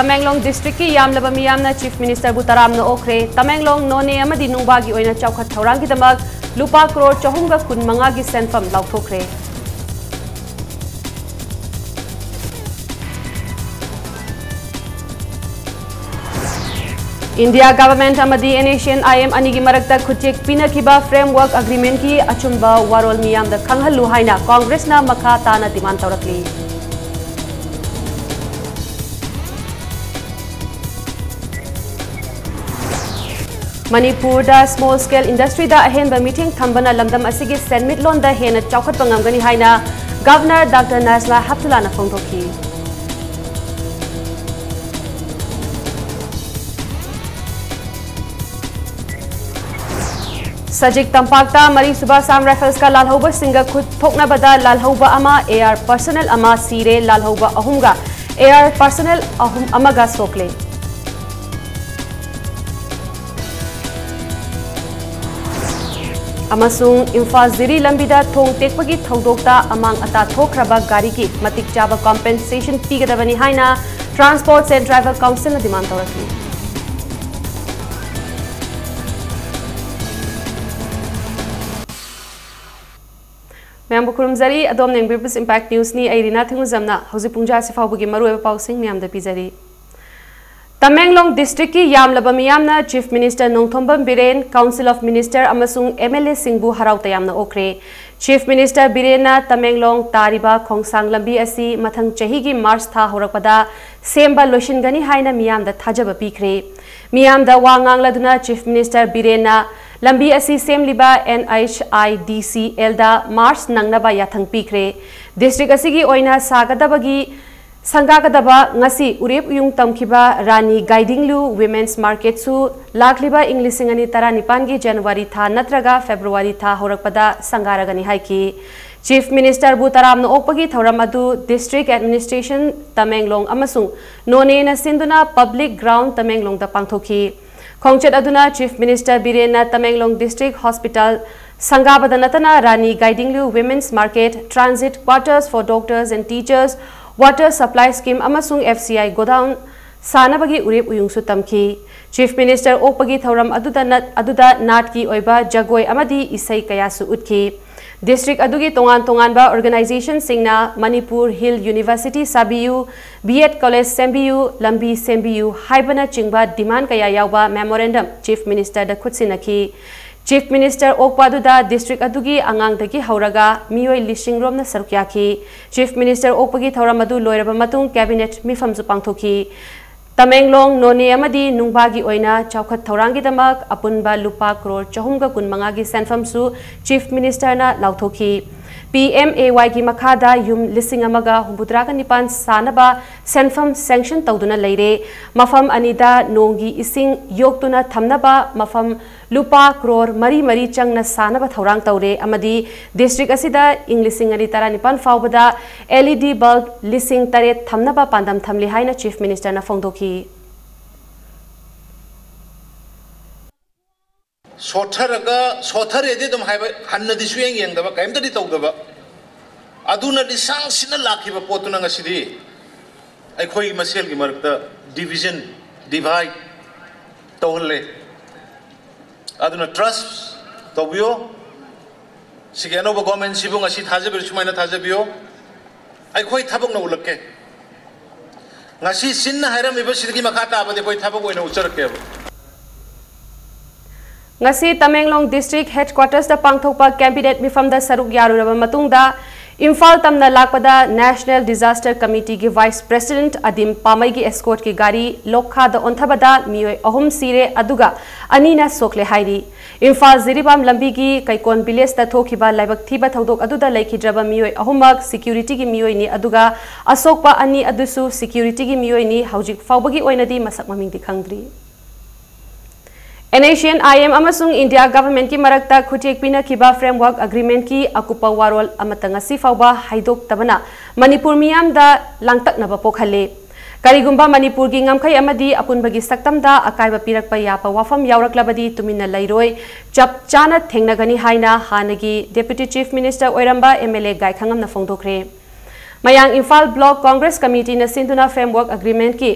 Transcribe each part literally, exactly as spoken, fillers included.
ꯇꯃꯦꯡꯂꯣꯡ ꯗꯤꯁꯇ꯭ꯔꯤꯛꯀꯤ ꯌꯥꯝꯂꯕ ꯃꯤꯌꯥꯝꯅ ꯆꯤꯐ ꯃꯤꯅꯤꯁꯇꯔꯕꯨ ꯇꯔꯥꯝꯅ ꯑꯣꯛꯈ꯭ꯔꯦ꯫ ꯇꯃꯦꯡꯂꯣꯡ, ꯅꯣꯅꯦ ꯑꯃꯗꯤ ꯅꯨꯡꯕꯥꯒꯤ ꯑꯣꯏꯅ ꯆꯥꯎꯈꯠ ꯊꯧꯔꯥꯡꯒꯤꯗꯃꯛ ꯂꯨꯄꯥ ꯀ꯭ꯔꯣꯔ ꯆꯍꯨꯝꯒ ꯀꯨꯟ ꯃꯉꯥꯒꯤ ꯁꯦꯟꯐꯝ ꯂꯥꯎꯊꯣꯛꯈ꯭ꯔꯦ꯫ ꯏꯟꯗꯤꯌꯥ ꯒꯚꯔꯟꯃꯦꯟꯠ ꯑꯃꯗꯤ N S N I M ꯑꯅꯤꯒꯤ ꯃꯔꯛꯇ ꯈꯨꯠꯌꯦꯛ ꯄꯤꯅꯈꯤꯕ ꯐ꯭ꯔꯦꯝꯋꯔꯛ ꯑꯦꯒ꯭ꯔꯤꯃꯦꯟꯠꯀꯤ ꯑꯆꯨꯝꯕ ꯋꯥꯔꯣꯜ ꯃꯤꯌꯥꯝꯗ ꯈꯪꯍꯜꯂꯨ ꯍꯥꯏꯅ ꯀꯣꯡꯒ꯭ꯔꯦꯁꯅ ꯃꯈꯥ ꯇꯥꯅ ꯗꯤꯃꯥꯟ ꯇꯧꯔꯛꯂꯤ꯫ ꯃꯅꯤꯄꯨꯔꯗ ꯁ꯭ꯃꯣꯜ ꯁ꯭ꯀꯦꯜ ꯏꯟꯗꯁꯇ꯭ꯔꯤꯗ ꯑꯍꯦꯟꯕ ꯃꯤꯠꯌꯦꯡ ꯊꯝꯕꯅ ꯂꯝꯗꯝ ꯑꯁꯤꯒꯤ ꯁꯦꯟꯃꯤꯠꯂꯣꯟꯗ ꯍꯦꯟꯅ ꯆꯥꯎꯈꯠꯄ ꯉꯝꯒꯅꯤ ꯍꯥꯏꯅ ꯒꯚꯔꯅꯔ ꯗꯥꯛꯇꯔ ꯅꯥꯖꯃꯥ ꯍꯦꯞꯇꯨꯂꯥꯅ ꯐꯣꯡꯗꯣꯛꯈꯤ꯫ ꯁꯖꯤꯛ ꯇꯝꯄꯥꯛꯇ ꯃꯔꯤꯁꯨꯕ ꯑꯁꯥꯝ ꯔꯥꯏꯐꯜꯁꯀ ꯂꯥꯜꯍꯧꯕꯁꯤꯡꯒ ꯈꯨꯠ ꯊꯣꯛꯅꯕꯗ ꯂꯥꯜꯍꯧꯕ ꯑꯃ, ꯑꯦ ꯑꯥꯔ ꯄꯔꯁꯅꯦꯜ ꯑꯃ ꯁꯤꯔꯦ, ꯂꯥꯜꯍꯧꯕ ꯑꯍꯨꯝꯒ ꯑꯦ ꯑꯥꯔ ꯄꯔꯁꯅꯦꯜ ꯑꯍꯨꯝ ꯑꯃꯒ ꯁꯣꯛꯂꯦ꯫ ꯑꯃꯁꯨꯡ ꯏꯝꯐꯥꯜ ꯖꯤꯔꯤ ꯂꯝꯕꯤꯗ ꯊꯣꯡ ꯇꯦꯛꯄꯒꯤ ꯊꯧꯗꯣꯛꯇ ꯑꯃꯥꯡ ꯑꯇꯥ ꯊꯣꯛꯈ꯭ꯔꯕ ꯒꯥꯔꯤꯒꯤ ꯃꯇꯤꯛ ꯆꯥꯕ ꯀꯝꯄꯦꯟꯁꯦꯁꯟ ꯄꯤꯒꯗꯕꯅꯤ ꯍꯥꯏꯅ ꯇ꯭ꯔꯥꯟꯁꯄꯣꯔꯠꯁ ꯑꯦꯟ ꯗ꯭ꯔꯥꯏꯚꯔ ꯀꯥꯎꯟꯁꯤꯜꯅ ꯗꯤꯃꯥꯟ ꯇꯧꯔꯛꯂꯤ꯫ ꯃꯌꯥꯝꯕꯨ ꯈꯨꯔꯨꯝꯖꯔꯤ꯫ ꯑꯗꯣꯝꯅ ꯌꯦꯡꯕꯤꯔꯤꯕꯁꯤ ꯏꯝꯄꯦꯛ ꯅ꯭ꯌꯨꯁꯅꯤ꯫ ꯑꯩ ꯔꯤꯅꯥ ꯊꯤꯡꯉꯨꯖꯝꯅ ꯍꯧꯖꯤꯛ ꯄꯨꯡ ꯖꯥꯁꯤ ꯐꯥꯎꯕꯒꯤ ꯃꯔꯨꯑꯣꯏꯕ ꯄꯥꯎꯁꯤꯡ ꯃꯌꯥꯝꯗ ꯄꯤꯖꯔꯤ꯫ ꯇꯃꯦꯡꯂꯣꯡ ꯗꯤꯁꯇ꯭ꯔꯤꯛꯀꯤ ꯌꯥꯝꯂꯕ ꯃꯤꯌꯥꯝꯅ chief minister Nongthombam Biren, council of minister ꯑꯃꯁꯨꯡ ꯑꯦꯝ ꯑꯦꯜ ꯑꯦꯁꯤꯡꯕꯨ ꯍꯔꯥꯎ ꯇꯌꯥꯝꯅ ꯑꯣꯛꯈ꯭ꯔꯦ꯫ ꯆꯤꯐ ꯃꯤꯅꯤꯁꯇꯔ ꯕꯤꯔꯦꯟꯅ ꯇꯃꯦꯡꯂꯣꯡ ꯇꯥꯔꯤꯕ ꯈꯣꯡꯁꯥꯡ ꯂꯝꯕꯤ ꯑꯁꯤ ꯃꯊꯪ ꯆꯍꯤꯒꯤ ꯃꯥꯔꯆ ꯊꯥ ꯍꯧꯔꯛꯄꯗ ꯁꯦꯝꯕ ꯂꯣꯏꯁꯤꯟꯒꯅꯤ ꯍꯥꯏꯅ ꯃꯤꯌꯥꯝꯗ ꯊꯥꯖꯕ ꯄꯤꯈ꯭ꯔꯦ꯫ ꯃꯤꯌꯥꯝꯗ ꯋꯥ ꯉꯥꯡꯂꯗꯨꯅ ꯆꯤꯐ ꯃꯤꯅꯤꯁꯇꯔ ꯕꯤꯔꯦꯟꯅ ꯂꯝꯕꯤ ꯑꯁꯤ ꯁꯦꯝꯂꯤꯕ ꯑꯦꯟ ꯑꯩꯆ ꯑꯥꯏ ꯗꯤ ꯁꯤ ꯑꯦꯜꯗ ꯃꯥꯔꯆ ꯅꯪꯅꯕ ꯌꯥꯊꯪ ꯄꯤꯈ꯭ꯔꯦ꯫ ꯗꯤꯁꯇ꯭ꯔꯤꯛ ꯑꯁꯤꯒꯤ ꯑꯣꯏꯅ ꯁꯥꯒꯗꯕꯒꯤ ꯁꯪꯒꯥꯒꯗꯕ ꯉꯁꯤ ꯎꯔꯦꯞ ꯎꯌꯨꯡ ꯇꯝꯈꯤꯕ ꯔꯥꯅꯤ ꯒꯥꯏꯗꯤꯡꯂꯨ ꯋꯤꯃꯦꯟꯁ ꯃꯥꯔꯀꯦꯠꯁꯨ ꯂꯥꯛꯂꯤꯕ ꯏꯪ ꯂꯤꯁꯤꯡ ꯑꯅꯤ ꯇꯔꯥꯅꯤꯄꯥꯟꯒꯤ ꯖꯅꯋꯥꯔꯤ ꯊꯥ ꯅꯠꯇ꯭ꯔꯒ ꯐꯦꯕ꯭ꯔꯨꯋꯥꯔꯤ ꯊꯥ ꯍꯧꯔꯛꯄꯗ ꯁꯪꯒꯥꯔꯒꯅꯤ ꯍꯥꯏꯈꯤ꯫ ꯆꯤꯐ ꯃꯤꯅꯤꯁꯇꯔꯕꯨ ꯇꯔꯥꯝꯅ ꯑꯣꯛꯄꯒꯤ ꯊꯧꯔꯝ ꯑꯗꯨ ꯗꯤꯁꯇ꯭ꯔꯤꯛ ꯑꯦꯗꯃꯤꯅꯤꯁꯇ꯭ꯔꯦꯁꯟ ꯇꯃꯦꯡꯂꯣꯡ ꯑꯃꯁꯨꯡ ꯅꯣꯅꯦꯅ ꯁꯤꯟꯗꯨꯅ ꯄꯕ꯭ꯂꯤꯛ ꯒ꯭ꯔꯥꯎꯟ ꯇꯃꯦꯡꯂꯣꯡꯗ ꯄꯥꯡꯊꯣꯛꯈꯤ꯫ ꯈꯣꯡꯆꯠ ꯑꯗꯨꯅ ꯆꯤꯐ ꯃꯤꯅꯤꯁꯇꯔ ꯕꯤꯔꯦꯟꯅ ꯇꯃꯦꯡꯂꯣꯡ ꯗꯤꯁꯇ꯭ꯔꯤꯛ ꯍꯣꯁꯄꯤꯇꯥꯜ ꯁꯪꯒꯥꯕꯗ ꯅꯠꯇꯅ Rani Gaidinliu women's market, transit quarters for doctors and teachers, water supply scheme ꯑꯃꯁꯨꯡ ꯑꯦꯐ ꯁꯤ ꯑꯥꯏ ꯒꯣꯗꯥꯎꯟ ꯁꯥꯟꯅꯕꯒꯤ ꯎꯔꯦꯞ ꯎꯌꯨꯡꯁꯨ ꯇꯝꯈꯤ꯫ Chief Minister ꯑꯣꯛꯄꯒꯤ ꯊꯧꯔꯝ ꯑꯗꯨꯗ ꯅꯠ-, ꯑꯗꯨꯗ ꯅꯥꯠꯀꯤ ꯑꯣꯏꯕ ꯖꯒꯣꯏ ꯑꯃꯗꯤ ꯏꯁꯩ ꯀꯌꯥꯁꯨ ꯎꯠꯈꯤ꯫ District ꯑꯗꯨꯒꯤ ꯇꯣꯉꯥꯟ ꯇꯣꯉꯥꯟꯕ organizationꯁꯤꯡꯅ Manipur Hill University ꯁꯥꯕꯤꯌꯨ, B.Ed College ꯁꯦꯝꯕꯤꯌꯨ, ꯂꯝꯕꯤ ꯁꯦꯝꯕꯤꯌꯨ ꯍꯥꯏꯕꯅꯆꯤꯡꯕ demand ꯀꯌꯥ ꯌꯥꯎꯕ memorandum Chief Ministerꯗ ꯈꯨꯠꯁꯤꯟꯅꯈꯤ꯫ Chief Minister ꯑꯣꯛꯄ ꯑꯗꯨꯗ district ꯑꯗꯨꯒꯤ ꯑꯉꯥꯡꯗꯒꯤ ꯍꯧꯔꯒ ꯃꯤꯑꯣꯏ ꯂꯤꯁꯤꯡ ꯔꯣꯝꯅ ꯁꯔꯨꯛ ꯌꯥꯈꯤ꯫ Chief Minister ꯑꯣꯛꯄꯒꯤ ꯊꯧꯔꯝ ꯑꯗꯨ ꯂꯣꯏꯔꯕ ꯃꯇꯨꯡ cabinet ꯃꯤꯐꯝꯁꯨ ꯄꯥꯡꯊꯣꯛꯈꯤ꯫ ꯇꯃꯦꯡꯂꯣꯡ, ꯅꯣꯅꯦ ꯑꯃꯗꯤ ꯅꯨꯡꯕꯥꯒꯤ ꯑꯣꯏꯅ ꯆꯥꯎꯈꯠ ꯊꯧꯔꯥꯡꯒꯤꯗꯃꯛ ꯑꯄꯨꯟꯕ ꯂꯨꯄꯥ ꯀ꯭ꯔꯣꯔ ꯆꯍꯨꯝꯒ ꯀꯨꯟ ꯃꯉꯥꯒꯤ ꯁꯦꯟꯐꯝꯁꯨ Chief Ministerꯅ ꯂꯥꯎꯊꯣꯛꯈꯤ꯫ PMAYꯒꯤ ꯃꯈꯥꯗ ꯌꯨꯝ ꯂꯤꯁꯤꯡ ꯑꯃꯒ ꯍꯨꯝꯐꯨꯇꯔꯥꯒ ꯅꯤꯄꯥꯟ ꯁꯥꯅꯕ ꯁꯦꯟꯐꯝ sanction ꯇꯧꯗꯨꯅ ꯂꯩꯔꯦ꯫ ꯃꯐꯝ ꯑꯅꯤꯗ ꯅꯣꯡꯒꯤ ꯏꯁꯤꯡ ꯌꯣꯛꯇꯨꯅ ꯊꯝꯅꯕ ꯃꯐꯝ ꯂꯨꯄꯥ ꯀ꯭ꯔꯣꯔ ꯃꯔꯤ ꯃꯔꯤ ꯆꯪꯅ ꯁꯥꯅꯕ ꯊꯧꯔꯥꯡ ꯇꯧꯔꯦ ꯑꯃꯗꯤ district ꯑꯁꯤꯗ ꯏꯪ ꯂꯤꯁꯤꯡ ꯑꯅꯤ ꯇꯔꯥꯅꯤꯄꯥꯟ ꯐꯥꯎꯕꯗ LED bulb ꯂꯤꯁꯤꯡ ꯇꯔꯦꯠ ꯊꯝꯅꯕ ꯄꯥꯟꯗꯝ ꯊꯝꯂꯤ ꯍꯥꯏꯅ Chief Ministerꯅ ꯐꯣꯡꯗꯣꯛꯈꯤ꯫ ꯁꯣꯠꯊꯔꯒ, ꯁꯣꯠꯊꯔꯦꯗꯤ ꯑꯗꯨꯝ ꯍꯥꯏꯕ, ꯍꯟꯅꯗꯤ ꯁꯨꯌꯦꯡ ꯌꯦꯡꯗꯕ, ꯀꯔꯤꯝꯇꯗꯤ ꯇꯧꯗꯕ, ꯑꯗꯨꯅ ꯂꯤꯁꯥꯡ ꯁꯤꯠꯅ ꯂꯥꯛꯈꯤꯕ ꯄꯣꯠꯇꯨꯅ ꯉꯁꯤꯗꯤ ꯑꯩꯈꯣꯏ ꯃꯁꯦꯜꯒꯤ ꯃꯔꯛꯇ division, divide ꯇꯧꯍꯜꯂꯦ꯫ ꯑꯗꯨꯅ trust ꯇꯧꯕꯤꯌꯣ꯫ ꯁꯤꯒꯤ ꯑꯅꯧꯕ governmentꯁꯤꯕꯨ ꯉꯁꯤ ꯊꯥꯖꯕꯤꯔ ꯁꯨꯃꯥꯏꯅ ꯊꯥꯖꯕꯤꯌꯣ꯫ ꯑꯩꯈꯣꯏ ꯊꯕꯛꯅ ꯎꯠꯂꯛꯀꯦ꯫ ꯉꯁꯤ ꯆꯤꯟꯅ ꯍꯥꯏꯔꯝꯃꯤꯕꯁꯤꯗꯒꯤ ꯃꯈꯥ ꯇꯥꯕꯗꯤ ꯑꯩꯈꯣꯏ ꯊꯕꯛ ꯑꯣꯏꯅ ꯎꯠꯆꯔꯛꯀꯦꯕ꯫ ꯉꯁꯤ ꯇꯃꯦꯡꯂꯣꯡ district headquartersꯇ ꯄꯥꯡꯊꯣꯛꯄ cabinet ꯃꯤꯐꯝꯗ ꯁꯔꯨꯛ ꯌꯥꯔꯨꯔꯕ ꯃꯇꯨꯡꯗ ꯏꯝꯐꯥꯜ ꯇꯝꯅ ꯂꯥꯛꯄꯗ National Disaster Committeeꯒꯤ Vice President ꯑꯗꯤꯝ ꯄꯥꯃꯩꯒꯤ escortꯀꯤ ꯒꯥꯔꯤ ꯂꯣꯛꯈꯥꯗ ꯑꯣꯟꯊꯕꯗ ꯃꯤꯑꯣꯏ ꯑꯍꯨꯝ ꯁꯤꯔꯦ, ꯑꯗꯨꯒ ꯑꯅꯤꯅ ꯁꯣꯛꯂꯦ ꯍꯥꯏꯔꯤ꯫ ꯏꯝꯐꯥꯜ ꯖꯤꯔꯤꯕꯥꯝ ꯂꯝꯕꯤꯒꯤ ꯀꯩꯀꯣꯟ villageꯇ ꯊꯣꯛꯈꯤꯕ ꯂꯥꯏꯕꯛ ꯊꯤꯕ ꯊꯧꯗꯣꯛ ꯑꯗꯨꯗ ꯂꯩꯈꯤꯗ꯭ꯔꯕ ꯃꯤꯑꯣꯏ ꯑꯍꯨꯝꯃꯛ securityꯒꯤ ꯃꯤꯑꯣꯏꯅꯤ, ꯑꯗꯨꯒ ꯑꯁꯣꯛꯄ ꯑꯅꯤ ꯑꯗꯨꯁꯨ securityꯒꯤ ꯃꯤꯑꯣꯏꯅꯤ꯫ ꯍꯧꯖꯤꯛ ꯐꯥꯎꯕꯒꯤ ꯑꯣꯏꯅꯗꯤ ꯃꯁꯛ ꯃꯃꯤꯡꯗꯤ ꯈꯪꯗ꯭ꯔꯤ꯫ NSCN-IM ꯑꯃꯁꯨꯡ India governmentꯀꯤ ꯃꯔꯛꯇ ꯈꯨꯠꯌꯦꯛ ꯄꯤꯅꯈꯤꯕ framework agreementꯀꯤ ꯑꯀꯨꯞꯄ ꯋꯥꯔꯣꯜ ꯑꯃꯠꯇ ꯉꯁꯤ ꯐꯥꯎꯕ ꯍꯥꯏꯗꯣꯛꯇꯕꯅ ꯃꯅꯤꯄꯨꯔ ꯃꯤꯌꯥꯝꯗ ꯂꯥꯡꯇꯛꯅꯕ ꯄꯣꯛꯍꯜꯂꯦ꯫ ꯀꯔꯤꯒꯨꯝꯕ ꯃꯅꯤꯄꯨꯔꯒꯤ ꯉꯝꯈꯩ ꯑꯃꯗꯤ ꯑꯄꯨꯟꯕꯒꯤ ꯁꯛꯇꯝꯗ ꯑꯀꯥꯏꯕ ꯄꯤꯔꯛꯄ ꯌꯥꯕ ꯋꯥꯐꯝ ꯌꯥꯎꯔꯛꯂꯕꯗꯤ ꯇꯨꯃꯤꯟꯅ ꯂꯩꯔꯣꯏ, ꯆꯞ ꯆꯥꯅ ꯊꯦꯡꯅꯒꯅꯤ ꯍꯥꯏꯅ ꯍꯥꯟꯅꯒꯤ Deputy Chief Minister ꯑꯣꯏꯔꯝꯕ MLA ꯒꯥꯏꯈꯉꯝꯅ ꯐꯣꯡꯗꯣꯛꯈ꯭ꯔꯦ꯫ ꯃꯌꯥꯡ ꯏꯝꯐꯥꯜ Block Congress Committeeꯅ ꯁꯤꯟꯗꯨꯅ framework agreementꯀꯤ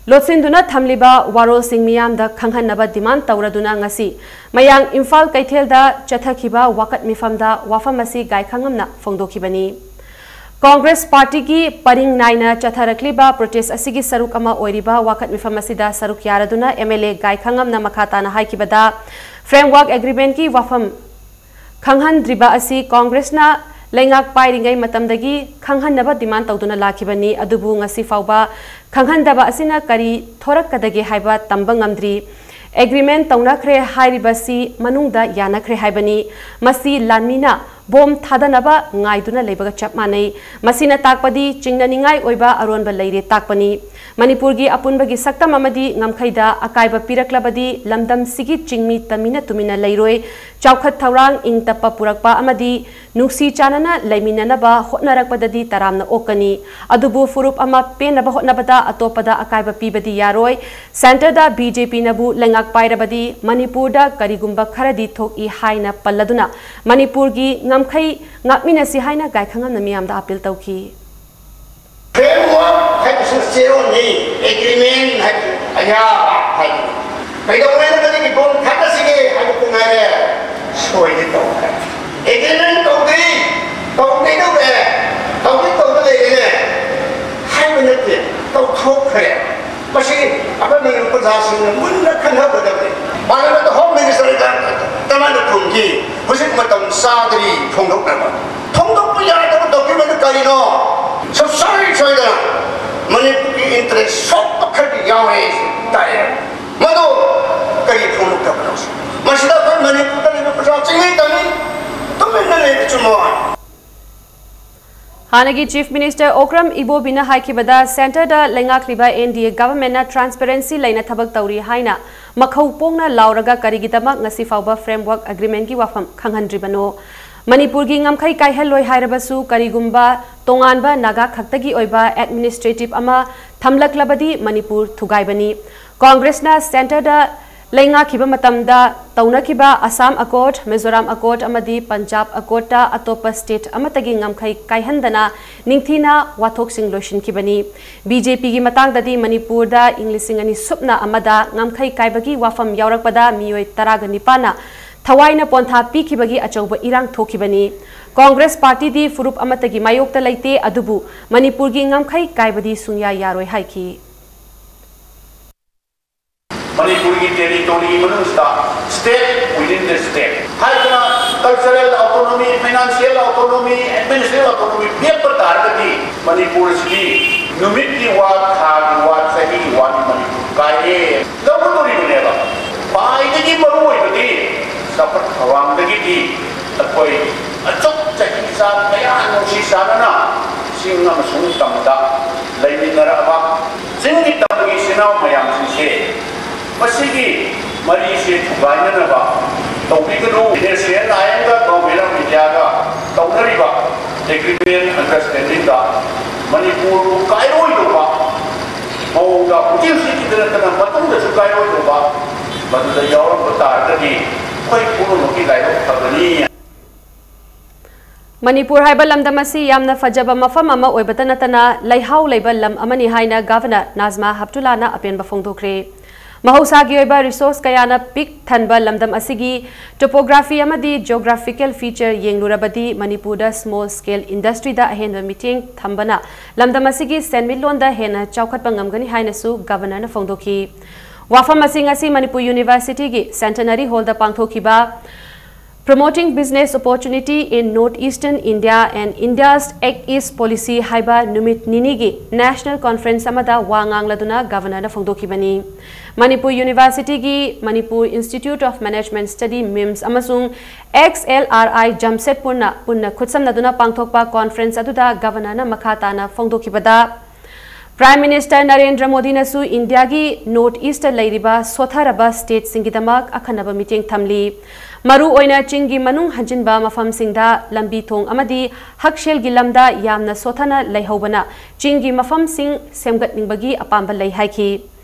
ꯂꯣꯠꯁꯤꯟꯗꯨꯅ ꯊꯝꯂꯤꯕ ꯋꯥꯔꯣꯜꯁꯤꯡ ꯃꯤꯌꯥꯝꯗ ꯈꯪꯍꯟꯅꯕ demand ꯇꯧꯔꯗꯨꯅ ꯉꯁꯤ ꯃꯌꯥꯡ ꯏꯝꯐꯥꯜ ꯀꯩꯊꯦꯜꯗ ꯆꯠꯊꯈꯤꯕ ꯋꯥꯀꯠ ꯃꯤꯐꯝꯗ ꯋꯥꯐꯝ ꯑꯁꯤ ꯒꯥꯏꯈꯪꯉꯝꯅ ꯐꯣꯡꯗꯣꯛꯈꯤꯕꯅꯤ꯫ ꯀꯣꯡꯒ꯭ꯔꯦꯁ ꯄꯥꯔꯇꯤꯒꯤ ꯄꯔꯤꯡ ꯅꯥꯏꯅ ꯆꯠꯊꯔꯛꯂꯤꯕ protest ꯑꯁꯤꯒꯤ ꯁꯔꯨꯛ ꯑꯃ ꯑꯣꯏꯔꯤꯕ ꯋꯥꯀꯠ ꯃꯤꯐꯝ ꯑꯁꯤꯗ ꯁꯔꯨꯛ ꯌꯥꯔꯗꯨꯅ MLA ꯒꯥꯏꯈꯪꯉꯝꯅ ꯃꯈꯥ ꯇꯥꯅ ꯍꯥꯏꯈꯤꯕꯗ, framework agreement ꯀꯤ ꯋꯥꯐꯝ ꯈꯪꯍꯟꯗ꯭ꯔꯤꯕ ꯑꯁꯤ ꯀꯣꯡꯒ꯭ꯔꯦꯁꯅ ꯂꯩꯉꯥꯛ ꯄꯥꯏꯔꯤꯉꯩ ꯃꯇꯝꯗꯒꯤ ꯈꯪꯍꯟꯅꯕ demand ꯇꯧꯗꯨꯅ ꯂꯥꯛꯈꯤꯕꯅꯤ꯫ ꯑꯗꯨꯕꯨ ꯉꯁꯤ ꯐꯥꯎꯕ ꯈꯪꯍꯟꯗꯕ ꯑꯁꯤꯅ ꯀꯔꯤ ꯊꯣꯔꯛꯀꯗꯒꯦ ꯍꯥꯏꯕ ꯇꯝꯕ ꯉꯝꯗ꯭ꯔꯤ꯫ Agreement ꯇꯧꯅꯈ꯭ꯔꯦ ꯍꯥꯏꯔꯤꯕꯁꯤ ꯃꯅꯨꯡꯗ ꯌꯥꯅꯈ꯭ꯔꯦ ꯍꯥꯏꯕꯅꯤ꯫ ꯃꯁꯤ ꯂꯥꯟꯃꯤꯅ ꯕꯣꯝ ꯊꯥꯗꯅꯕ ꯉꯥꯏꯗꯨꯅ ꯂꯩꯕꯒ ꯆꯞ ꯃꯥꯟꯅꯩ꯫ ꯃꯁꯤꯅ ꯇꯥꯛꯄꯗꯤ ꯆꯤꯡꯅꯅꯤꯡꯉꯥꯏ ꯑꯣꯏꯕ ꯑꯔꯣꯟꯕ ꯂꯩꯔꯦ ꯇꯥꯛꯄꯅꯤ꯫ ꯃꯅꯤꯄꯨꯔꯒꯤ ꯑꯄꯨꯟꯕꯒꯤ ꯁꯛꯇꯝ ꯑꯃꯗꯤ ꯉꯝꯈꯩꯗ ꯑꯀꯥꯏꯕ ꯄꯤꯔꯛꯂꯕꯗꯤ ꯂꯝꯗꯝꯁꯤꯒꯤ ꯆꯤꯡꯃꯤ ꯇꯝꯃꯤꯟꯅ ꯇꯨꯃꯤꯟꯅ ꯂꯩꯔꯣꯏ꯫ ꯆꯥꯎꯈꯠ ꯊꯧꯔꯥꯡ, ꯏꯪ ꯇꯞꯄ ꯄꯨꯔꯛꯄ ꯑꯃꯗꯤ ꯅꯨꯡꯁꯤ ꯆꯥꯟꯅꯅ ꯂꯩꯃꯤꯟꯅꯅꯕ ꯍꯣꯠꯅꯔꯛꯄꯗꯗꯤ ꯇꯔꯥꯝꯅ ꯑꯣꯛꯀꯅꯤ꯫ ꯑꯗꯨꯕꯨ ꯐꯨꯔꯨꯞ ꯑꯃ ꯄꯦꯟꯅꯕ ꯍꯣꯠꯅꯕꯗ ꯑꯇꯣꯞꯄꯗ ꯑꯀꯥꯏꯕ ꯄꯤꯕꯗꯤ ꯌꯥꯔꯣꯏ꯫ Centre ꯗ BJP ꯅꯕꯨ ꯂꯩꯉꯥꯛ ꯄꯥꯏꯔꯕꯗꯤ ꯃꯅꯤꯄꯨꯔꯗ ꯀꯔꯤꯒꯨꯝꯕ ꯈꯔꯗꯤ ꯊꯣꯛꯏ ꯍꯥꯏꯅ ꯄꯜꯂꯗꯨꯅ ꯃꯅꯤꯄꯨꯔꯒꯤ ꯉꯝꯈꯩ ꯉꯥꯛꯃꯤꯟꯅꯁꯤ ꯍꯥꯏꯅ ꯒꯥꯏꯈꯪꯉꯝꯅ ꯃꯤꯌꯥꯝꯗ appeal ꯇꯧꯈꯤ꯫ Framework ꯍꯥꯏꯕꯁꯨ ꯆꯦꯔꯣꯜꯅꯤ, agreement ꯍꯥꯏꯕꯁꯨ ꯑꯌꯥꯕ ꯍꯥꯏꯕꯅꯤ꯫ ꯀꯩꯗꯧꯉꯩꯗ ꯀꯔꯤꯒꯤ ꯕꯣꯝ ꯊꯥꯗꯁꯤꯒꯦ ꯍꯥꯏꯕ ꯉꯥꯏꯔꯦ, ꯁꯣꯏꯗꯤ ꯇꯧꯈ꯭ꯔꯦ꯫ Agreement ꯇꯧꯗ꯭ꯔꯤ, ꯇꯧꯒꯦ ꯇꯧꯔꯦ, ꯇꯧꯒꯦ ꯇꯧꯗ ꯂꯩꯔꯦꯅꯦ ꯍꯥꯏꯕ ꯅꯠꯇꯦ, ꯇꯧꯊꯣꯛꯈ꯭ꯔꯦ꯫ ꯃꯁꯤ ꯑꯩꯈꯣꯏ ꯃꯅꯤꯄꯨꯔ ꯄ꯭ꯔꯖꯥꯁꯤꯡꯅ ꯃꯨꯟꯅ ꯈꯟꯅꯒꯗꯕꯅꯤ꯫ ꯃꯥꯅ Home Minister ꯗ ꯀꯃꯥꯏꯅ ꯈꯨꯝꯈꯤ? ꯍꯧꯖꯤꯛ ꯃꯇꯝ ꯆꯥꯗ꯭ꯔꯤ ꯐꯣꯡꯗꯣꯛꯅꯕ꯫ ꯐꯣꯡꯗꯣꯛꯄ ꯌꯥꯗꯕ document ꯀꯔꯤꯅꯣ? ꯁꯨꯡꯁꯣꯏ ꯁꯣꯏꯗꯅ ꯃꯅꯤꯄꯨꯔꯒꯤ interest ꯁꯣꯛꯄ ꯈꯔꯗꯤ ꯌꯥꯎꯔꯦ ꯇꯥꯏꯌꯦ꯫ ꯃꯗꯨ ꯀꯔꯤ ꯐꯣꯡꯗꯣꯛꯇꯕꯅꯣ? ꯃꯁꯤꯗ ꯑꯩꯈꯣꯏ ꯃꯅꯤꯄꯨꯔꯗ ꯂꯩꯕ ꯄ꯭ꯔꯖꯥ ꯆꯤꯡꯃꯤ ꯇꯝꯃꯤ ꯇꯨꯃꯤꯟꯅ ꯂꯩꯕ ꯆꯨꯝꯃꯣꯏ꯫ ꯍꯥꯟꯅꯒꯤ Chief Minister ꯑꯣꯀ꯭ꯔꯝ ꯏꯕꯣꯕꯤꯅ ꯍꯥꯏꯈꯤꯕꯗ, Centre ꯗ ꯂꯩꯉꯥꯛꯂꯤꯕ NDA government ꯅ transparency ꯂꯩꯅ ꯊꯕꯛ ꯇꯧꯔꯤ ꯍꯥꯏꯅ ꯃꯈꯧ ꯄꯣꯡꯅ ꯂꯥꯎꯔꯒ ꯀꯔꯤꯒꯤꯗꯃꯛ ꯉꯁꯤ ꯐꯥꯎꯕ framework agreement ꯀꯤ ꯋꯥꯐꯝ ꯈꯪꯍꯟꯗ꯭ꯔꯤꯕꯅꯣ? ꯃꯅꯤꯄꯨꯔꯒꯤ ꯉꯝꯈꯩ ꯀꯥꯏꯍꯜꯂꯣꯏ ꯍꯥꯏꯔꯕꯁꯨ ꯀꯔꯤꯒꯨꯝꯕ ꯇꯣꯉꯥꯟꯕ ꯅꯥꯒꯥ ꯈꯛꯇꯒꯤ ꯑꯣꯏꯕ administrative ꯑꯃ ꯊꯝꯂꯛꯂꯕꯗꯤ ꯃꯅꯤꯄꯨꯔ ꯊꯨꯒꯥꯏꯕꯅꯤ꯫ ꯀꯣꯡꯒ꯭ꯔꯦꯁꯅ Centre ꯗ ꯂꯩꯉꯥꯛꯈꯤꯕ ꯃꯇꯝꯗ ꯇꯧꯅꯈꯤꯕ ꯑꯁꯥꯝ ꯑꯦꯀꯣꯔꯗ, ꯃꯤꯖꯣꯔꯥꯝ ꯑꯦꯀꯣꯔꯗ ꯑꯃꯗꯤ ꯄꯟꯖꯥꯕ ꯑꯦꯀꯣꯔꯗꯇ ꯑꯇꯣꯞꯄ ꯁ꯭ꯇꯦꯠ ꯑꯃꯠꯇꯒꯤ ꯉꯝꯈꯩ ꯀꯥꯏꯍꯟꯗꯅ ꯅꯤꯡꯊꯤꯅ ꯋꯥꯊꯣꯛꯁꯤꯡ ꯂꯣꯏꯁꯤꯟꯈꯤꯕꯅꯤ꯫ ꯕꯤ ꯖꯦ ꯄꯤꯒꯤ ꯃꯇꯥꯡꯗꯗꯤ ꯃꯅꯤꯄꯨꯔꯗ ꯏꯪ ꯂꯤꯁꯤꯡ ꯑꯅꯤ ꯁꯨꯞꯅ ꯑꯃꯗ ꯉꯝꯈꯩ ꯀꯥꯏꯕꯒꯤ ꯋꯥꯐꯝ ꯌꯥꯎꯔꯛꯄꯗ ꯃꯤꯑꯣꯏ ꯇꯔꯥꯒ ꯅꯤꯄꯥꯟꯅ ꯊꯋꯥꯏꯅ ꯄꯣꯟꯊꯥ ꯄꯤꯈꯤꯕꯒꯤ ꯑꯆꯧꯕ ꯏꯔꯥꯡ ꯊꯣꯛꯈꯤꯕꯅꯤ꯫ ꯀꯣꯡꯒ꯭ꯔꯦꯁ ꯄꯥꯔꯇꯤꯗꯤ ꯐꯨꯔꯨꯞ ꯑꯃꯠꯇꯒꯤ ꯃꯥꯌꯣꯛꯇ ꯂꯩꯇꯦ, ꯑꯗꯨꯕꯨ ꯃꯅꯤꯄꯨꯔꯒꯤ ꯉꯝꯈꯩ ꯀꯥꯏꯕꯗꯤ ꯁꯨꯡꯌꯥ ꯌꯥꯔꯣꯏ ꯍꯥꯏꯈꯤ꯫ ꯃꯅꯤꯄꯨꯔꯒꯤ ꯇꯦꯔꯤꯇꯣꯔꯤꯒꯤ ꯃꯅꯨꯡꯁꯤꯗ state within the state ꯍꯥꯏꯗꯅ cultural autonomy, financial autonomy, administrative autonomy ꯄꯤꯔꯛꯄ ꯇꯥꯔꯒꯗꯤ ꯃꯅꯤꯄꯨꯔ ꯑꯁꯤꯗꯤ ꯅꯨꯃꯤꯠꯀꯤ ꯋꯥ, ꯊꯥꯒꯤ ꯋꯥ, ꯆꯍꯤꯒꯤ ꯋꯥꯅꯤ ꯃꯅꯤꯄꯨꯔ ꯀꯥꯏꯔꯦ ꯂꯧꯒꯗꯧꯔꯤꯕꯅꯦꯕ꯫ ꯈ꯭ꯋꯥꯏꯗꯒꯤ ꯃꯔꯨ ꯑꯣꯏꯕꯗꯤ ꯆꯥꯎꯈꯠ ꯊꯧꯔꯥꯡꯗꯒꯤꯗꯤ ꯑꯩꯈꯣꯏ ꯑꯁꯨꯛ ꯆꯍꯤ ꯆꯥ ꯀꯌꯥ ꯅꯨꯡꯁꯤ ꯆꯥꯟꯅꯅ ꯆꯤꯡ ꯑꯃꯁꯨꯡ ꯇꯝꯗ ꯂꯩꯃꯤꯟꯅꯔꯛꯑꯕ ꯆꯤꯡꯒꯤ ꯇꯝꯒꯤ ꯏꯆꯤꯟ ꯏꯅꯥꯎ ꯃꯌꯥꯝꯁꯤꯡꯁꯦ ꯃꯁꯤꯒꯤ ꯃꯔꯤꯁꯦ ꯊꯨꯒꯥꯏꯅꯅꯕ ꯇꯧꯕꯤꯒꯅꯨ꯫ ꯅꯦꯁꯅꯦꯜ ꯑꯥꯏꯟꯒ ꯒꯚꯔꯟꯃꯦꯟꯠ ꯑꯣꯐ ꯏꯟꯗꯤꯌꯥꯒ ꯇꯧꯅꯔꯤꯕ ꯑꯦꯒ꯭ꯔꯤꯃꯦꯟꯠ ꯑꯟꯗꯔꯁ꯭ꯇꯦꯟꯗꯤꯡꯗ ꯃꯅꯤꯄꯨꯔꯕꯨ ꯀꯥꯏꯔꯣꯏꯗꯧꯕ ꯃꯑꯣꯡꯗ ꯍꯧꯖꯤꯛ ꯍꯧꯖꯤꯛꯀꯤꯗ ꯅꯠꯇꯅ ꯃꯇꯨꯡꯗꯁꯨ ꯀꯥꯏꯔꯣꯏꯗꯧꯕ ꯃꯗꯨꯗ ꯌꯥꯎꯔꯝꯕ ꯇꯥꯔꯒꯗꯤ ꯑꯩꯈꯣꯏ ꯄꯨꯝꯅꯃꯛꯀꯤ ꯂꯥꯏꯕꯛ ꯐꯒꯅꯤ꯫ ꯃꯅꯤꯄꯨꯔ ꯍꯥꯏꯕ ꯂꯝꯗꯝ ꯑꯁꯤ ꯌꯥꯝꯅ ꯐꯖꯕ ꯃꯐꯝ ꯑꯃ ꯑꯣꯏꯕꯇ ꯅꯠꯇꯅ ꯂꯩꯍꯥꯎ ꯂꯩꯕ ꯂꯝ ꯑꯃꯅꯤ ꯍꯥꯏꯅ ꯒꯚꯔꯅꯔ ꯅꯥꯖꯃꯥ ꯍꯞꯇꯨꯂꯥꯅ ꯑꯄꯦꯟꯕ ꯐꯣꯡꯗꯣꯛꯈ꯭ꯔꯦ꯫ ꯃꯍꯧꯁꯥꯒꯤ ꯑꯣꯏꯕ ꯔꯤꯁꯣꯔꯁ ꯀꯌꯥꯅ ꯄꯤꯛ ꯊꯟꯕ ꯂꯝꯗꯝ ꯑꯁꯤꯒꯤ ꯇꯣꯄꯣꯒ꯭ꯔꯥꯐꯤ ꯑꯃꯗꯤ ꯖꯤꯑꯣꯒ꯭ꯔꯥꯐꯤꯀꯦꯜ ꯐꯤꯆꯔ ꯌꯦꯡꯂꯨꯔꯕꯗꯤ ꯃꯅꯤꯄꯨꯔꯗ ꯁ꯭ꯃꯣꯜ ꯁ꯭ꯀꯦꯜ ꯏꯟꯗꯁꯇ꯭ꯔꯤꯗ ꯑꯍꯦꯟꯕ ꯃꯤꯠꯌꯦꯡ ꯊꯝꯕꯅ ꯂꯝꯗꯝ ꯑꯁꯤꯒꯤ ꯁꯦꯟꯃꯤꯠꯂꯣꯟꯗ ꯍꯦꯟꯅ ꯆꯥꯎꯈꯠꯄ ꯉꯝꯒꯅꯤ ꯍꯥꯏꯅꯁꯨ ꯒꯚꯔꯅꯔꯅ ꯐꯣꯡꯗꯣꯛꯈꯤ꯫ ꯋꯥꯐꯝ ꯑꯁꯤ ꯉꯁꯤ ꯃꯅꯤꯄꯨꯔ ꯌꯨꯅꯤꯚꯔꯁꯤꯇꯤꯒꯤ ꯁꯦꯟꯇꯅꯔꯤ ꯍꯣꯜꯗ ꯄꯥꯡꯊꯣꯛꯈꯤꯕ Promoting Business Opportunity in North Eastern India and India's Act East Policy ꯍꯥꯏꯕ ꯅꯨꯃꯤꯠ ꯅꯤꯅꯤꯒꯤ ꯅꯦꯁꯅꯦꯜ ꯀꯣꯟꯐ꯭ꯔꯦꯟꯁ ꯑꯃꯗ ꯋꯥ ꯉꯥꯡꯂꯗꯨꯅ ꯒꯚꯔꯅꯔꯅ ꯐꯣꯡꯗꯣꯛꯈꯤꯕꯅꯤ꯫ ꯃꯅꯤꯄꯨꯔ ꯌꯨꯅꯤꯚꯔꯁꯤꯇꯤꯒꯤ Manipur Institute of Management Study, memes, ꯑꯃꯁꯨꯡ ꯑꯦꯛꯁ ꯑꯦꯜ ꯑꯥꯔ ꯑꯥꯏ ꯖꯝꯁꯦꯗꯄꯨꯔꯅ ꯄꯨꯟꯅ ꯈꯨꯠꯁꯝꯅꯗꯨꯅ ꯄꯥꯡꯊꯣꯛꯄ ꯀꯣꯟꯐ꯭ꯔꯦꯟꯁ ꯑꯗꯨꯗ ꯒꯚꯔꯅꯔꯅ ꯃꯈꯥ ꯇꯥꯅ ꯐꯣꯡꯗꯣꯛꯈꯤꯕꯗ, Prime Minister ꯅꯔꯦꯟꯗ꯭ꯔ ꯃꯣꯗꯤꯅꯁꯨ ꯏꯟꯗꯤꯌꯥꯒꯤ ꯅꯣꯔꯠ ꯏꯁꯇ ꯂꯩꯔꯤꯕ ꯁꯣꯠꯊꯔꯕ ꯁ꯭ꯇꯦꯠꯁꯤꯡꯒꯤꯗꯃꯛ ꯑꯈꯟꯅꯕ ꯃꯤꯠꯌꯦꯡ ꯊꯝꯂꯤ꯫ ꯃꯔꯨ ꯑꯣꯏꯅ ꯆꯤꯡꯒꯤ ꯃꯅꯨꯡ ꯍꯟꯖꯤꯟꯕ ꯃꯐꯝꯁꯤꯡꯗ ꯂꯝꯕꯤ ꯊꯣꯡ ꯑꯃꯗꯤ ꯍꯛꯁꯦꯜꯒꯤ ꯂꯝꯗ ꯌꯥꯝꯅ ꯁꯣꯠꯊꯅ ꯂꯩꯍꯧꯕꯅ ꯆꯤꯡꯒꯤ ꯃꯐꯝꯁꯤꯡ ꯁꯦꯝꯒꯠꯅꯤꯡꯕꯒꯤ ꯑꯄꯥꯝꯕ ꯂꯩ ꯍꯥꯏꯈꯤ꯫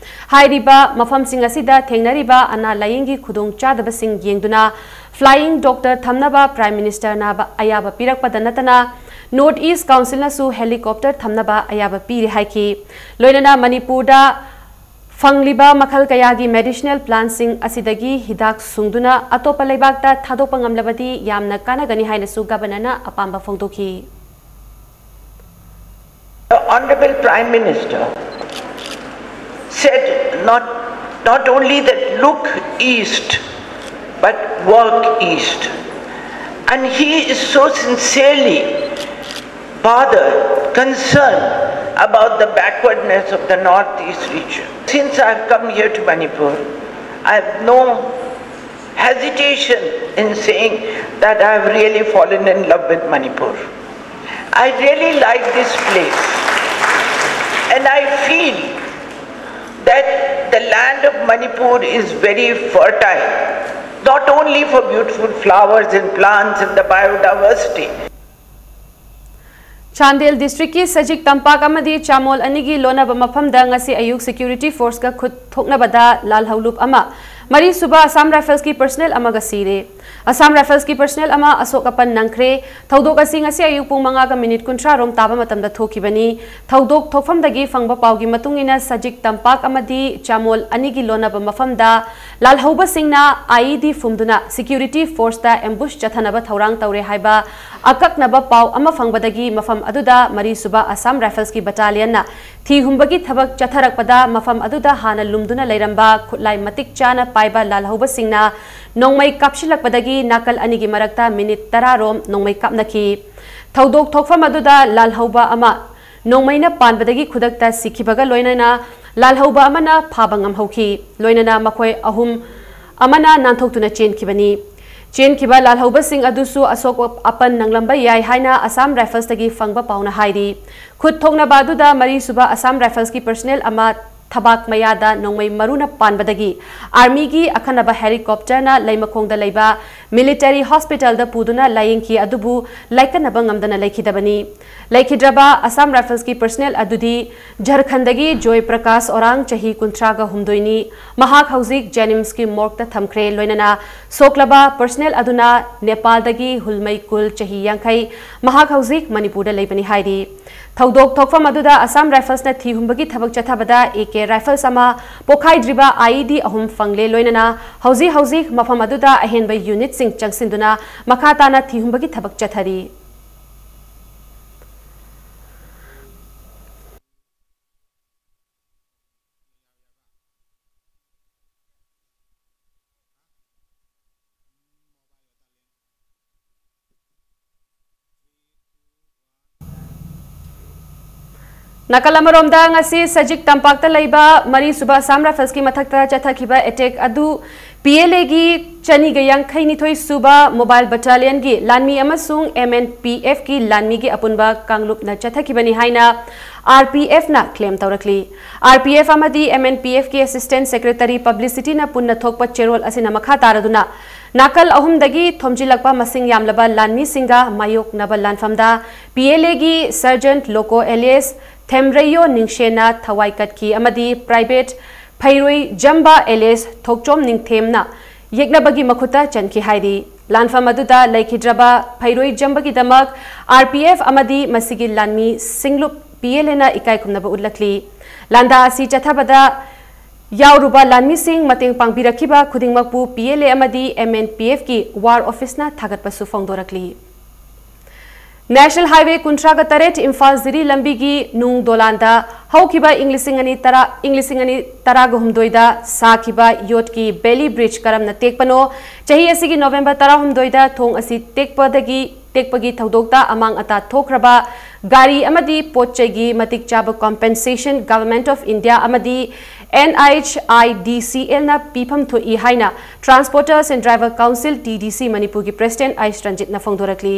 ꯍꯥꯏꯔꯤꯕ ꯃꯐꯝꯁꯤꯡ ꯑꯁꯤꯗ ꯊꯦꯡꯅꯔꯤꯕ ꯑꯅꯥ ꯂꯥꯌꯦꯡꯒꯤ ꯈꯨꯗꯣꯡꯆꯥꯗꯕꯁꯤꯡ ꯌꯦꯡꯗꯨꯅ flying doctor ꯊꯝꯅꯕ Prime Ministerꯅ ꯑꯌꯥꯕ ꯄꯤꯔꯛꯄꯗ ꯅꯠꯇꯅ North East Councilꯅꯁꯨ helicopter ꯊꯝꯅꯕ ꯑꯌꯥꯕ ꯄꯤꯔꯦ ꯍꯥꯏꯈꯤ꯫ ꯂꯣꯏꯅꯅ ꯃꯅꯤꯄꯨꯔꯗ ꯐꯪꯂꯤꯕ ꯃꯈꯜ ꯀꯌꯥꯒꯤ medicinal plantꯁꯤꯡ ꯑꯁꯤꯗꯒꯤ ꯍꯤꯗꯥꯛ ꯁꯨꯡꯗꯨꯅ ꯑꯇꯣꯞꯄ ꯂꯩꯕꯥꯛꯇ ꯊꯥꯗꯣꯛꯄ ꯉꯝꯂꯕꯗꯤ ꯌꯥꯝꯅ ꯀꯥꯟꯅꯒꯅꯤ ꯍꯥꯏꯅꯁꯨ Governorꯅ ꯑꯄꯥꯝꯕ ꯐꯣꯡꯗꯣꯛꯈꯤ꯫ The Honorable Prime Minister said not, not only that look east, but work east. And he is so sincerely bothered, concerned about the backwardness of the Northeast region. Since I've come here to Manipur, I have no hesitation in saying that I have really fallen in love with Manipur. I really like this place, and I feel that the land of Manipur is very fertile, not only for beautiful flowers and plants and the biodiversity. Chandel districtꯀꯤ ꯁꯖꯤꯛ ꯇꯝꯄꯥꯛ ꯑꯃꯗꯤ ꯆꯥꯃꯣꯜ ꯑꯅꯤꯒꯤ ꯂꯣꯟꯅꯕ ꯃꯐꯝꯗ ꯉꯁꯤ ꯑꯌꯨꯛ security forceꯀ ꯈꯨꯠ ꯊꯣꯛꯅꯕꯗ ꯂꯥꯜꯍꯧꯂꯨꯞ ꯑꯃ, ꯃꯔꯤꯁꯨꯕ Assam Riflesꯀꯤ personnel ꯑꯃꯒ ꯁꯤꯔꯦ꯫ Assam Riflesꯀꯤ personnel ꯑꯃ ꯑꯁꯣꯛ ꯑꯄꯟ ꯅꯪꯈ꯭ꯔꯦ꯫ ꯊꯧꯗꯣꯛ ꯑꯁꯤ ꯉꯁꯤ ꯑꯌꯨꯛ ꯄꯨꯡ ꯃꯉꯥꯒ minute ꯀꯨꯟꯊ꯭ꯔꯥ ꯔꯣꯝ ꯇꯥꯕ ꯃꯇꯝꯗ ꯊꯣꯛꯈꯤꯕꯅꯤ꯫ ꯊꯧꯗꯣꯛ ꯊꯣꯛꯐꯝꯗꯒꯤ ꯐꯪꯕ ꯄꯥꯎꯒꯤ ꯃꯇꯨꯡ ꯏꯟꯅ ꯁꯖꯤꯛ ꯇꯝꯄꯥꯛ ꯑꯃꯗꯤ ꯆꯥꯃꯣꯜ ꯑꯅꯤꯒꯤ ꯂꯣꯟꯅꯕ ꯃꯐꯝꯗ ꯂꯥꯜꯍꯧꯕꯁꯤꯡꯅ IED ꯐꯨꯝꯗꯨꯅ security forceꯇ ambush ꯆꯠꯊꯅꯕ ꯊꯧꯔꯥꯡ ꯇꯧꯔꯦ ꯍꯥꯏꯕ ꯑꯀꯛꯅꯕ ꯄꯥꯎ ꯑꯃ ꯐꯪꯕꯗꯒꯤ ꯃꯐꯝ ꯑꯗꯨꯗ ꯃꯔꯤꯁꯨꯕ Assam Riflesꯀꯤ battalionꯅ ꯊꯤ ꯍꯨꯝꯕꯒꯤ ꯊꯕꯛ ꯆꯠꯊꯔꯛꯄꯗ ꯃꯐꯝ ꯑꯗꯨꯗ ꯍꯥꯟꯅ ꯂꯨꯝꯗꯨꯅ ꯂꯩꯔꯝꯕ ꯈꯨꯠꯂꯥꯏ ꯃꯇꯤꯛ ꯆꯥꯅ ꯄꯥꯏꯕ ꯂꯥꯜꯍꯧꯕꯁꯤꯡꯅ ꯅꯣꯡꯃꯩ ꯀꯥꯞꯁꯤꯜꯂꯛꯄꯗꯒꯤ ꯅꯥꯀꯜ ꯑꯅꯤꯒꯤ ꯃꯔꯛꯇ minute ꯇꯔꯥ ꯔꯣꯝ ꯅꯣꯡꯃꯩ ꯀꯥꯞꯅꯈꯤ꯫ ꯊꯧꯗꯣꯛ ꯊꯣꯛꯐꯝ ꯑꯗꯨꯗ ꯂꯥꯜꯍꯧꯕ ꯑꯃ ꯅꯣꯡꯃꯩꯅ ꯄꯥꯟꯕꯗꯒꯤ ꯈꯨꯗꯛꯇ ꯁꯤꯈꯤꯕꯒ ꯂꯣꯏꯅꯅ ꯂꯥꯜꯍꯧꯕ ꯑꯃꯅ ꯐꯥꯕ ꯉꯝꯍꯧꯈꯤ꯫ ꯂꯣꯏꯅꯅ ꯃꯈꯣꯏ ꯑꯍꯨꯝ ꯑꯃꯅ ꯅꯥꯟꯊꯣꯛꯇꯨꯅ ꯆꯦꯟꯈꯤꯕꯅꯤ꯫ ꯆꯦꯟꯈꯤꯕ ꯂꯥꯜꯍꯧꯕꯁꯤꯡ ꯑꯗꯨꯁꯨ ꯑꯁꯣꯛ ꯑꯄꯟ ꯅꯪꯂꯝꯕ ꯌꯥꯏ ꯍꯥꯏꯅ Assam Riflesꯇꯒꯤ ꯐꯪꯕ ꯄꯥꯎꯅ ꯍꯥꯏꯔꯤ꯫ ꯈꯨꯠ ꯊꯣꯛꯅꯕ ꯑꯗꯨꯗ ꯃꯔꯤꯁꯨꯕ Assam Riflesꯀꯤ personnel ꯑꯃ ꯊꯕꯥꯛ ꯃꯌꯥꯗ ꯅꯣꯡꯃꯩ ꯃꯔꯨꯅ ꯄꯥꯟꯕꯗꯒꯤ Armyꯒꯤ ꯑꯈꯟꯅꯕ helicopterꯅ ꯂꯩꯃꯈꯣꯡꯗ ꯂꯩꯕ military hospitalꯗ ꯄꯨꯗꯨꯅ ꯂꯥꯌꯦꯡꯈꯤ, ꯑꯗꯨꯕꯨ ꯂꯥꯏꯀꯠꯅꯕ ꯉꯝꯗꯅ ꯂꯩꯈꯤꯗꯕꯅꯤ꯫ ꯂꯩꯈꯤꯗ꯭ꯔꯕ Assam Riflesꯀꯤ personnel ꯑꯗꯨꯗꯤ ꯖꯔꯈꯟꯗꯒꯤ ꯖꯣꯏ ꯄ꯭ꯔꯀꯥꯁ ꯑꯣꯔꯥꯡ, ꯆꯍꯤ ꯀꯨꯟꯊ꯭ꯔꯥꯒ ꯍꯨꯝꯗꯣꯏꯅꯤ꯫ ꯃꯍꯥꯛ ꯍꯧꯖꯤꯛ JNIMSꯀꯤ morgueꯇ ꯊꯝꯈ꯭ꯔꯦ꯫ ꯂꯣꯏꯅꯅ ꯁꯣꯛꯂꯕ personnel ꯑꯗꯨꯅ ꯅꯦꯄꯥꯜꯗꯒꯤ ꯍꯨꯜꯃꯩ ꯀꯨꯜ, ꯆꯍꯤ ꯌꯥꯡꯈꯩ꯫ ꯃꯍꯥꯛ ꯍꯧꯖꯤꯛ ꯃꯅꯤꯄꯨꯔꯗ ꯂꯩꯕꯅꯤ ꯍꯥꯏꯔꯤ꯫ ꯊꯧꯗꯣꯛ ꯊꯣꯛꯐꯝ ꯑꯗꯨꯗ Assam Riflesꯅ ꯊꯤꯍꯨꯝꯕꯒꯤ ꯊꯕꯛ ꯆꯠꯊꯕꯗ AK Rifles ꯑꯃ, ꯄꯣꯈꯥꯏꯗ꯭ꯔꯤꯕ IED ꯑꯍꯨꯝ ꯐꯪꯂꯦ꯫ ꯂꯣꯏꯅꯅ ꯍꯧꯖꯤꯛ ꯍꯧꯖꯤꯛ ꯃꯐꯝ ꯑꯗꯨꯗ ꯑꯍꯦꯟꯕ unitꯁꯤꯡ ꯆꯪꯁꯤꯟꯗꯨꯅ ꯃꯈꯥ ꯇꯥꯅ ꯊꯤꯍꯨꯝꯕꯒꯤ ꯊꯕꯛ ꯆꯠꯊꯔꯤ꯫ ꯅꯥꯀꯜ ꯑꯃꯔꯣꯝꯗ, ꯉꯁꯤ ꯁꯖꯤꯛ ꯇꯝꯄꯥꯛꯇ ꯂꯩꯕ ꯃꯔꯤꯁꯨꯕ Assam Riflesꯀꯤ ꯃꯊꯛꯇ ꯆꯠꯊꯈꯤꯕ attack ꯑꯗꯨ PLAꯒꯤ ꯆꯅꯤꯒ ꯌꯥꯡꯈꯩ ꯅꯤꯊꯣꯏ ꯁꯨꯕ Mobile Battalionꯒꯤ ꯂꯥꯟꯃꯤ ꯑꯃꯁꯨꯡ MNPFꯀꯤ ꯂꯥꯟꯃꯤꯒꯤ ꯑꯄꯨꯟꯕ ꯀꯥꯡꯂꯨꯞꯅ ꯆꯠꯊꯈꯤꯕꯅꯤ ꯍꯥꯏꯅ RPFꯅ claim ꯇꯧꯔꯛꯂꯤ꯫ RPF ꯑꯃꯗꯤ MNPFꯀꯤ Assistant Secretary Publicityꯅ ꯄꯨꯟꯅ ꯊꯣꯛꯄ ꯆꯦꯔꯣꯜ ꯑꯁꯤꯅ ꯃꯈꯥ ꯇꯥꯔꯗꯨꯅ, ꯅꯥꯀꯜ ꯑꯍꯨꯝꯗꯒꯤ ꯊꯣꯝꯖꯤꯜꯂꯛꯄ ꯃꯁꯤꯡ ꯌꯥꯝꯂꯕ ꯂꯥꯟꯃꯤꯁꯤꯡꯒ ꯃꯥꯌꯣꯛꯅꯕ ꯂꯥꯟꯐꯝꯗ PLAꯒꯤ Sergeant Loko alias ꯊꯦꯝꯔꯩꯌꯣ ꯅꯤꯡꯁꯦꯅ ꯊꯋꯥꯏ ꯀꯠꯈꯤ ꯑꯃꯗꯤ Private ꯐꯩꯔꯣꯏ ꯖꯝꯕ alias ꯊꯣꯛꯆꯣꯝ ꯅꯤꯡꯊꯦꯝꯅ ꯌꯦꯛꯅꯕꯒꯤ ꯃꯈꯨꯠꯇ ꯆꯟꯈꯤ ꯍꯥꯏꯔꯤ꯫ ꯂꯥꯟꯐꯝ ꯑꯗꯨꯗ ꯂꯩꯈꯤꯗ꯭ꯔꯕ ꯐꯩꯔꯣꯏ ꯖꯝꯕꯒꯤꯗꯃꯛ RPF ꯑꯃꯗꯤ ꯃꯁꯤꯒꯤ ꯂꯥꯟꯃꯤ ꯁꯤꯡꯂꯨꯞ PLAꯅ ꯏꯀꯥꯏ ꯈꯨꯝꯅꯕ ꯎꯠꯂꯛꯂꯤ꯫ ꯂꯥꯟꯗꯥ ꯑꯁꯤ ꯆꯠꯊꯕꯗ ꯌꯥꯎꯔꯨꯕ ꯂꯥꯟꯃꯤꯁꯤꯡ ꯃꯇꯦꯡ ꯄꯥꯡꯕꯤꯔꯛꯈꯤꯕ ꯈꯨꯗꯤꯡꯃꯛꯄꯨ PLA ꯑꯃꯗꯤ MNPFꯀꯤ War Officeꯅ ꯊꯥꯒꯠꯄꯁꯨ ꯐꯣꯡꯗꯣꯔꯛꯂꯤ꯫ National Highway ꯀꯨꯟꯊ꯭ꯔꯥꯒ ꯇꯔꯦꯠ ꯏꯝꯐꯥꯜ ꯖꯤꯔꯤ ꯂꯝꯕꯤꯒꯤ ꯅꯨꯡ ꯗꯣꯂꯥꯟꯗ ꯍꯧꯈꯤꯕ ꯏꯪ ꯂꯤꯁꯤꯡ ꯑꯅꯤ ꯇꯔꯥ, ꯏꯪ ꯂꯤꯁꯤꯡ ꯑꯅꯤ ꯇꯔꯥꯒ ꯍꯨꯝꯗꯣꯏꯗ ꯁꯥꯈꯤꯕ ꯌꯣꯠꯀꯤ belly bridge ꯀꯔꯝꯅ ꯇꯦꯛꯄꯅꯣ? ꯆꯍꯤ ꯑꯁꯤꯒꯤ November ꯇꯔꯥꯍꯨꯝꯗꯣꯏꯗ ꯊꯣꯡ ꯑꯁꯤ ꯇꯦꯛꯄꯗꯒꯤ, ꯇꯦꯛꯄꯒꯤ ꯊꯧꯗꯣꯛꯇ ꯑꯃꯥꯡ ꯑꯇꯥ ꯊꯣꯛꯈ꯭ꯔꯕ ꯒꯥꯔꯤ ꯑꯃꯗꯤ ꯄꯣꯠ ꯆꯩꯒꯤ ꯃꯇꯤꯛ ꯆꯥꯕ compensation Government of India ꯑꯃꯗꯤ NHIDCLꯅ ꯄꯤꯐꯝ ꯊꯣꯛꯏ ꯍꯥꯏꯅ Transporters and Driver Council, TDC, ꯃꯅꯤꯄꯨꯔꯒꯤ President ꯑꯩꯆ ꯔꯟꯖꯤꯠꯅ ꯐꯣꯡꯗꯣꯔꯛꯂꯤ꯫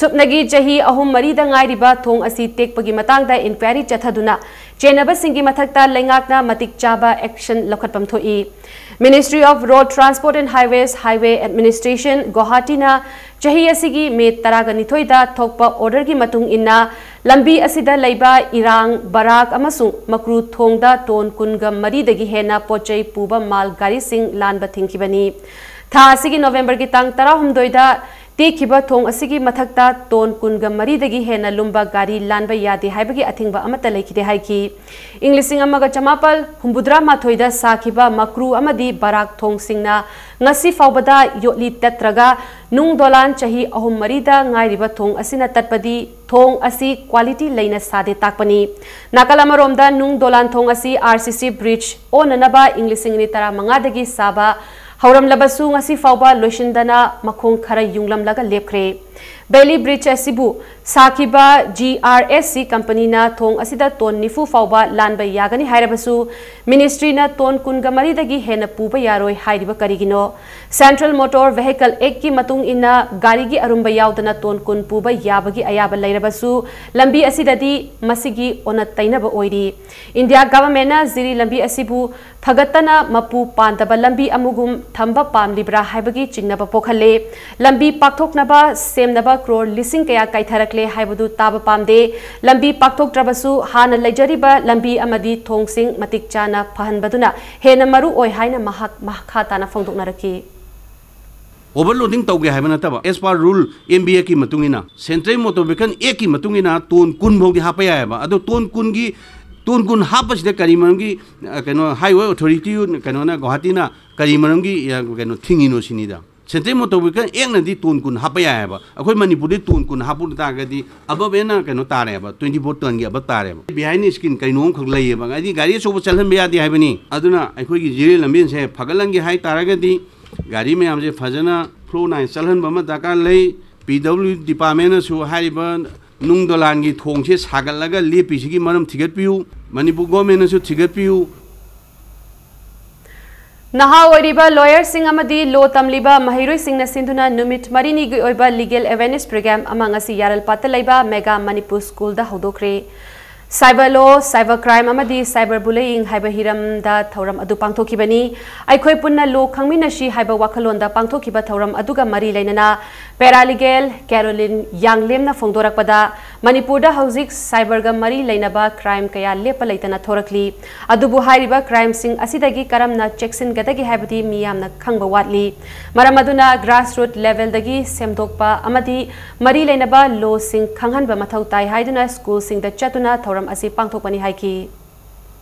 ꯁꯨꯞꯅꯒꯤ ꯆꯍꯤ ꯑꯍꯨꯝ ꯃꯔꯤꯗ ꯉꯥꯏꯔꯤꯕ ꯊꯣꯡ ꯑꯁꯤ ꯇꯦꯛꯄꯒꯤ ꯃꯇꯥꯡꯗ inquiry ꯆꯠꯊꯗꯨꯅ ꯆꯦꯟꯅꯕꯁꯤꯡꯒꯤ ꯃꯊꯛꯇ ꯂꯩꯉꯥꯛꯅ ꯃꯇꯤꯛ ꯆꯥꯕ action ꯂꯧꯈꯠꯐꯝ ꯊꯣꯛꯏ꯫ Ministry of Road Transport and Highways, Highway Administration, ꯒꯨꯋꯥꯍꯥꯇꯤꯅ ꯆꯍꯤ ꯑꯁꯤꯒꯤ ꯃꯦ ꯇꯔꯥꯒ ꯅꯤꯊꯣꯏꯗ ꯊꯣꯛꯄ orderꯒꯤ ꯃꯇꯨꯡ ꯏꯟꯅ ꯂꯝꯕꯤ ꯑꯁꯤꯗ ꯂꯩꯕ ꯏꯔꯥꯡ, ꯕꯔꯥꯛ ꯑꯃꯁꯨꯡ ꯃꯀ꯭ꯔꯨ ꯊꯣꯡꯗ ꯇꯣꯟ ꯀꯨꯟꯒ ꯃꯔꯤꯗꯒꯤ ꯍꯦꯟꯅ ꯄꯣꯠꯆꯩ ꯄꯨꯕ ꯃꯥꯜ ꯒꯥꯔꯤꯁꯤꯡ ꯂꯥꯟꯕ ꯊꯤꯡꯈꯤꯕꯅꯤ꯫ ꯊꯥ ꯑꯁꯤꯒꯤ ꯅꯣꯕꯦꯝꯕꯔꯒꯤ ꯇꯥꯡ ꯇꯔꯥꯍꯨꯝꯗꯣꯏꯗ ꯇꯦꯛꯈꯤꯕ ꯊꯣꯡ ꯑꯁꯤꯒꯤ ꯃꯊꯛꯇ ꯇꯣꯟ ꯀꯨꯟꯒ ꯃꯔꯤꯗꯒꯤ ꯍꯦꯟꯅ ꯂꯨꯝꯕ ꯒꯥꯔꯤ ꯂꯥꯟꯕ ꯌꯥꯗꯦ ꯍꯥꯏꯕꯒꯤ ꯑꯊꯤꯡꯕ ꯑꯃꯠꯇ ꯂꯩꯈꯤꯗꯦ ꯍꯥꯏꯈꯤ꯫ ꯏꯪ ꯂꯤꯁꯤꯡ ꯑꯃꯒ ꯆꯃꯥꯄꯜ ꯍꯨꯝꯐꯨꯇꯔꯥ ꯃꯥꯊꯣꯏꯗ ꯁꯥꯈꯤꯕ ꯃꯀ꯭ꯔꯨ ꯑꯃꯗꯤ ꯕꯔꯥꯛ ꯊꯣꯡꯁꯤꯡꯅ ꯉꯁꯤ ꯐꯥꯎꯕꯗ ꯌꯣꯠꯂꯤ ꯇꯠꯇ꯭ꯔꯒ ꯅꯨꯡ ꯗꯣꯂꯥꯟ ꯆꯍꯤ ꯑꯍꯨꯝ ꯃꯔꯤꯗ ꯉꯥꯏꯔꯤꯕ ꯊꯣꯡ ꯑꯁꯤꯅ ꯇꯠꯄꯗꯤ ꯊꯣꯡ ꯑꯁꯤ quality ꯂꯩꯅ ꯁꯥꯗꯦ ꯇꯥꯛꯄꯅꯤ꯫ ꯅꯥꯀꯜ ꯑꯃꯔꯣꯝꯗ ꯅꯨꯡ ꯗꯣꯂꯥꯟ ꯊꯣꯡ ꯑꯁꯤ RCC bridge ꯑꯣꯟꯅꯅꯕ ꯏꯪ ꯂꯤꯁꯤꯡ ꯑꯅꯤ ꯇꯔꯥꯃꯉꯥꯗꯒꯤ ꯁꯥꯕ ꯍꯧꯔꯝꯂꯕꯁꯨ ꯉꯁꯤ ꯐꯥꯎꯕ ꯂꯣꯏꯁꯤꯟꯗꯅ ꯃꯈꯣꯡ ꯈꯔ ꯌꯨꯡꯂꯝꯂꯒ ꯂꯦꯞꯈ꯭ꯔꯦ꯫ Bailey bridge ꯑꯁꯤꯕꯨ ꯁꯥꯈꯤꯕ GRSC companyꯅ ꯊꯣꯡ ꯑꯁꯤꯗ ꯇꯣꯟ ꯅꯤꯐꯨ ꯐꯥꯎꯕ ꯂꯥꯟꯕ ꯌꯥꯒꯅꯤ ꯍꯥꯏꯔꯕꯁꯨ ministryꯅ ꯇꯣꯟ ꯀꯨꯟꯒ ꯃꯔꯤꯗꯒꯤ ꯍꯦꯟꯅ ꯄꯨꯕ ꯌꯥꯔꯣꯏ ꯍꯥꯏꯔꯤꯕ ꯀꯔꯤꯒꯤꯅꯣ? Central Motor Vehicle Actꯀꯤ ꯃꯇꯨꯡ ꯏꯟꯅ ꯒꯥꯔꯤꯒꯤ ꯑꯔꯨꯝꯕ ꯌꯥꯎꯗꯅ ꯇꯣꯟ ꯀꯨꯟ ꯄꯨꯕ ꯌꯥꯕꯒꯤ ꯑꯌꯥꯕ ꯂꯩꯔꯕꯁꯨ ꯂꯝꯕꯤ ꯑꯁꯤꯗꯗꯤ ꯃꯁꯤꯒꯤ ꯑꯣꯟꯅ ꯇꯩꯅꯕ ꯑꯣꯏꯔꯤ꯫ India governmentꯅ ꯖꯤꯔꯤ ꯂꯝꯕꯤ ꯑꯁꯤꯕꯨ ꯐꯒꯠꯇꯅ ꯃꯄꯨ ꯄꯥꯟꯗꯕ ꯂꯝꯕꯤ ꯑꯃꯒꯨꯝ ꯊꯝꯕ ꯄꯥꯝꯂꯤꯕ꯭ꯔꯥ ꯍꯥꯏꯕꯒꯤ ꯆꯤꯡꯅꯕ ꯄꯣꯛꯍꯜꯂꯦ꯫ ꯂꯝꯕꯤ ꯄꯥꯛꯊꯣꯛꯅꯕ ꯁꯦꯝꯅꯕ ꯀ꯭ꯔꯣꯔ ꯂꯤꯁꯤꯡ ꯀꯌꯥ ꯀꯥꯏꯊꯔꯛꯂꯦ ꯍꯥꯏꯕꯗꯨ ꯇꯥꯕ ꯄꯥꯝꯗꯦ꯫ ꯂꯝꯕꯤ ꯄꯥꯛꯊꯣꯛꯇ꯭ꯔꯕꯁꯨ ꯍꯥꯟꯅ ꯂꯩꯖꯔꯤꯕ ꯂꯝꯕꯤ ꯑꯃꯗꯤ ꯊꯣꯡꯁꯤꯡ ꯃꯇꯤꯛ ꯆꯥꯅ ꯐꯍꯟꯕꯗꯨꯅ ꯍꯦꯟꯅ ꯃꯔꯨ ꯑꯣꯏ ꯍꯥꯏꯅ ꯃꯍꯥꯛ ꯃꯈꯥ ꯇꯥꯅ ꯐꯣꯡꯗꯣꯛꯅꯔꯛꯈꯤ꯫ Overloading ꯇꯧꯒꯦ ꯍꯥꯏꯕ ꯅꯠꯇꯕ, as per rule, MVAꯀꯤ ꯃꯇꯨꯡ ꯏꯟꯅ, Central Motor Vehicle Actꯀꯤ ꯃꯇꯨꯡ ꯏꯟꯅ ꯇꯣꯟ ꯀꯨꯟ ꯐꯥꯎꯗꯤ ꯍꯥꯞꯄ ꯌꯥꯏꯑꯕ꯫ ꯑꯗꯣ ꯇꯣꯟ ꯀꯨꯟꯒꯤ, ꯇꯣꯟ ꯀꯨꯟ ꯍꯥꯞꯄꯁꯤꯗ ꯀꯔꯤ ꯃꯔꯝꯒꯤ, ꯑ, ꯀꯩꯅꯣ, Highway Authority, ꯀꯩꯅꯣꯅ, ꯒꯨꯋꯥꯍꯥꯇꯤꯅ ꯀꯔꯤ ꯃꯔꯝꯒꯤ, ꯑ, ꯀꯩꯅꯣ, ꯊꯤꯡꯉꯤꯅꯣ ꯁꯤꯅꯤꯗ꯫ Central Motor Vehicle Actꯅꯗꯤ ꯇꯣꯟ ꯀꯨꯟ ꯍꯥꯞꯄ ꯌꯥꯏꯑꯕ꯫ ꯑꯩꯈꯣꯏ ꯃꯅꯤꯄꯨꯔꯗꯤ ꯇꯣꯟ ꯀꯨꯟ ꯍꯥꯞꯄ ꯇꯥꯔꯒꯗꯤ above and ꯀꯩꯅꯣ ꯇꯥꯔꯦꯕ, twenty four tonꯒꯤ above ꯇꯥꯔꯦꯕ꯫ Behind screen ꯀꯩꯅꯣ ꯑꯃꯈꯛ ꯂꯩꯌꯦꯕ, ꯍꯥꯏꯗꯤ ꯒꯥꯔꯤ ꯑꯆꯧꯕ ꯆꯠꯍꯟꯕ ꯌꯥꯗꯦ ꯍꯥꯏꯕꯅꯤ꯫ ꯑꯗꯨꯅ ꯑꯩꯈꯣꯏꯒꯤ ꯖꯤꯔꯤ ꯂꯝꯕꯦꯟꯁꯦ ꯐꯒꯠꯍꯟꯒꯦ ꯍꯥꯏ ꯇꯥꯔꯒꯗꯤ ꯒꯥꯔꯤ ꯃꯌꯥꯝꯁꯦ ꯐꯖꯅ flow ꯅꯥꯏꯅ ꯆꯠꯍꯟꯕ ꯑꯃ ꯗꯔꯀꯥꯔ ꯂꯩ꯫ PWD departmentꯅꯁꯨ ꯍꯥꯏꯔꯤꯕ ꯅꯨꯡ ꯗꯣꯂꯥꯟꯒꯤ ꯊꯣꯡꯁꯦ ꯁꯥꯒꯠꯂꯒ ꯂꯦꯞꯄꯤꯁꯤꯒꯤ ꯃꯔꯝ ꯊꯤꯒꯠꯄꯤꯌꯨ꯫ ꯃꯅꯤꯄꯨꯔ governmentꯅꯁꯨ ꯊꯤꯒꯠꯄꯤꯌꯨ꯫ ꯅꯍꯥ ꯑꯣꯏꯔꯤꯕ ꯂꯣꯌꯔꯁꯤꯡ ꯑꯃꯗꯤ ꯂꯣ ꯇꯝꯂꯤꯕ ꯃꯍꯩꯔꯣꯏꯁꯤꯡꯅ ꯁꯤꯟꯗꯨꯅ ꯅꯨꯃꯤꯠ ꯃꯔꯤꯅꯤꯒꯤ ꯑꯣꯏꯕ ꯂꯤꯒꯦꯜ ꯑꯦꯋꯦꯔꯅꯦꯁ ꯄ꯭ꯔꯣꯒ꯭ꯔꯥꯝ ꯑꯃ ꯉꯁꯤ ꯌꯥꯔꯜꯄꯥꯠꯇ ꯂꯩꯕ ꯃꯦꯒꯥ ꯃꯅꯤꯄꯨꯔ ꯁ꯭ꯀꯨꯜꯗ ꯍꯧꯗꯣꯛꯈ꯭ꯔꯦ꯫ ꯁꯥꯏꯕꯔ ꯂꯣ, ꯁꯥꯏꯕꯔ ꯀ꯭ꯔꯥꯏꯝ ꯑꯃꯗꯤ ꯁꯥꯏꯕꯔ ꯕꯨꯂꯤꯌꯤꯡ ꯍꯥꯏꯕ ꯍꯤꯔꯝꯗ ꯊꯧꯔꯝ ꯑꯗꯨ ꯄꯥꯡꯊꯣꯛꯈꯤꯕꯅꯤ꯫ ꯑꯩꯈꯣꯏ ꯄꯨꯟꯅ ꯂꯣ ꯈꯪꯃꯤꯟꯅꯁꯤ ꯍꯥꯏꯕ ꯋꯥꯈꯜꯂꯣꯟꯗ ꯄꯥꯡꯊꯣꯛꯈꯤꯕ ꯊꯧꯔꯝ ꯑꯗꯨꯒ ꯃꯔꯤ ꯂꯩꯅꯅ ꯄꯦꯔꯥꯂꯤꯒꯦꯜ ꯀꯦꯔꯣꯂꯤꯟ ꯌꯥꯡꯂꯦꯝꯅ ꯐꯣꯡꯗꯣꯔꯛꯄꯗ, ꯃꯅꯤꯄꯨꯔꯗ ꯍꯧꯖꯤꯛ ꯁꯥꯏꯕꯔꯒ ꯃꯔꯤ ꯂꯩꯅꯕ ꯀ꯭ꯔꯥꯏꯝ ꯀꯌꯥ ꯂꯦꯞꯄ ꯂꯩꯇꯅ ꯊꯣꯔꯛꯂꯤ꯫ ꯑꯗꯨꯕꯨ ꯍꯥꯏꯔꯤꯕ ꯀ꯭ꯔꯥꯏꯝꯁꯤꯡ ꯑꯁꯤꯗꯒꯤ ꯀꯔꯝꯅ ꯆꯦꯛꯁꯤꯟꯒꯗꯒꯦ ꯍꯥꯏꯕꯗꯤ ꯃꯤꯌꯥꯝꯅ ꯈꯪꯕ ꯋꯥꯠꯂꯤ꯫ ꯃꯔꯝ ꯑꯗꯨꯅ ꯒ꯭ꯔꯥꯁꯔꯨꯠ ꯂꯦꯚꯦꯜꯗꯒꯤ ꯁꯦꯝꯗꯣꯛꯄ ꯑꯃꯗꯤ ꯃꯔꯤ ꯂꯩꯅꯕ ꯂꯣꯁꯤꯡ ꯈꯪꯍꯟꯕ ꯃꯊꯧ ꯇꯥꯏ ꯍꯥꯏꯗꯨꯅ ꯁ꯭ꯀꯨꯜꯁꯤꯡꯗ ꯆꯠꯇꯨꯅ ꯊꯧꯔꯝ ꯑꯁꯤ ꯄꯥꯡꯊꯣꯛꯄꯅꯤ ꯍꯥꯏꯈꯤ꯫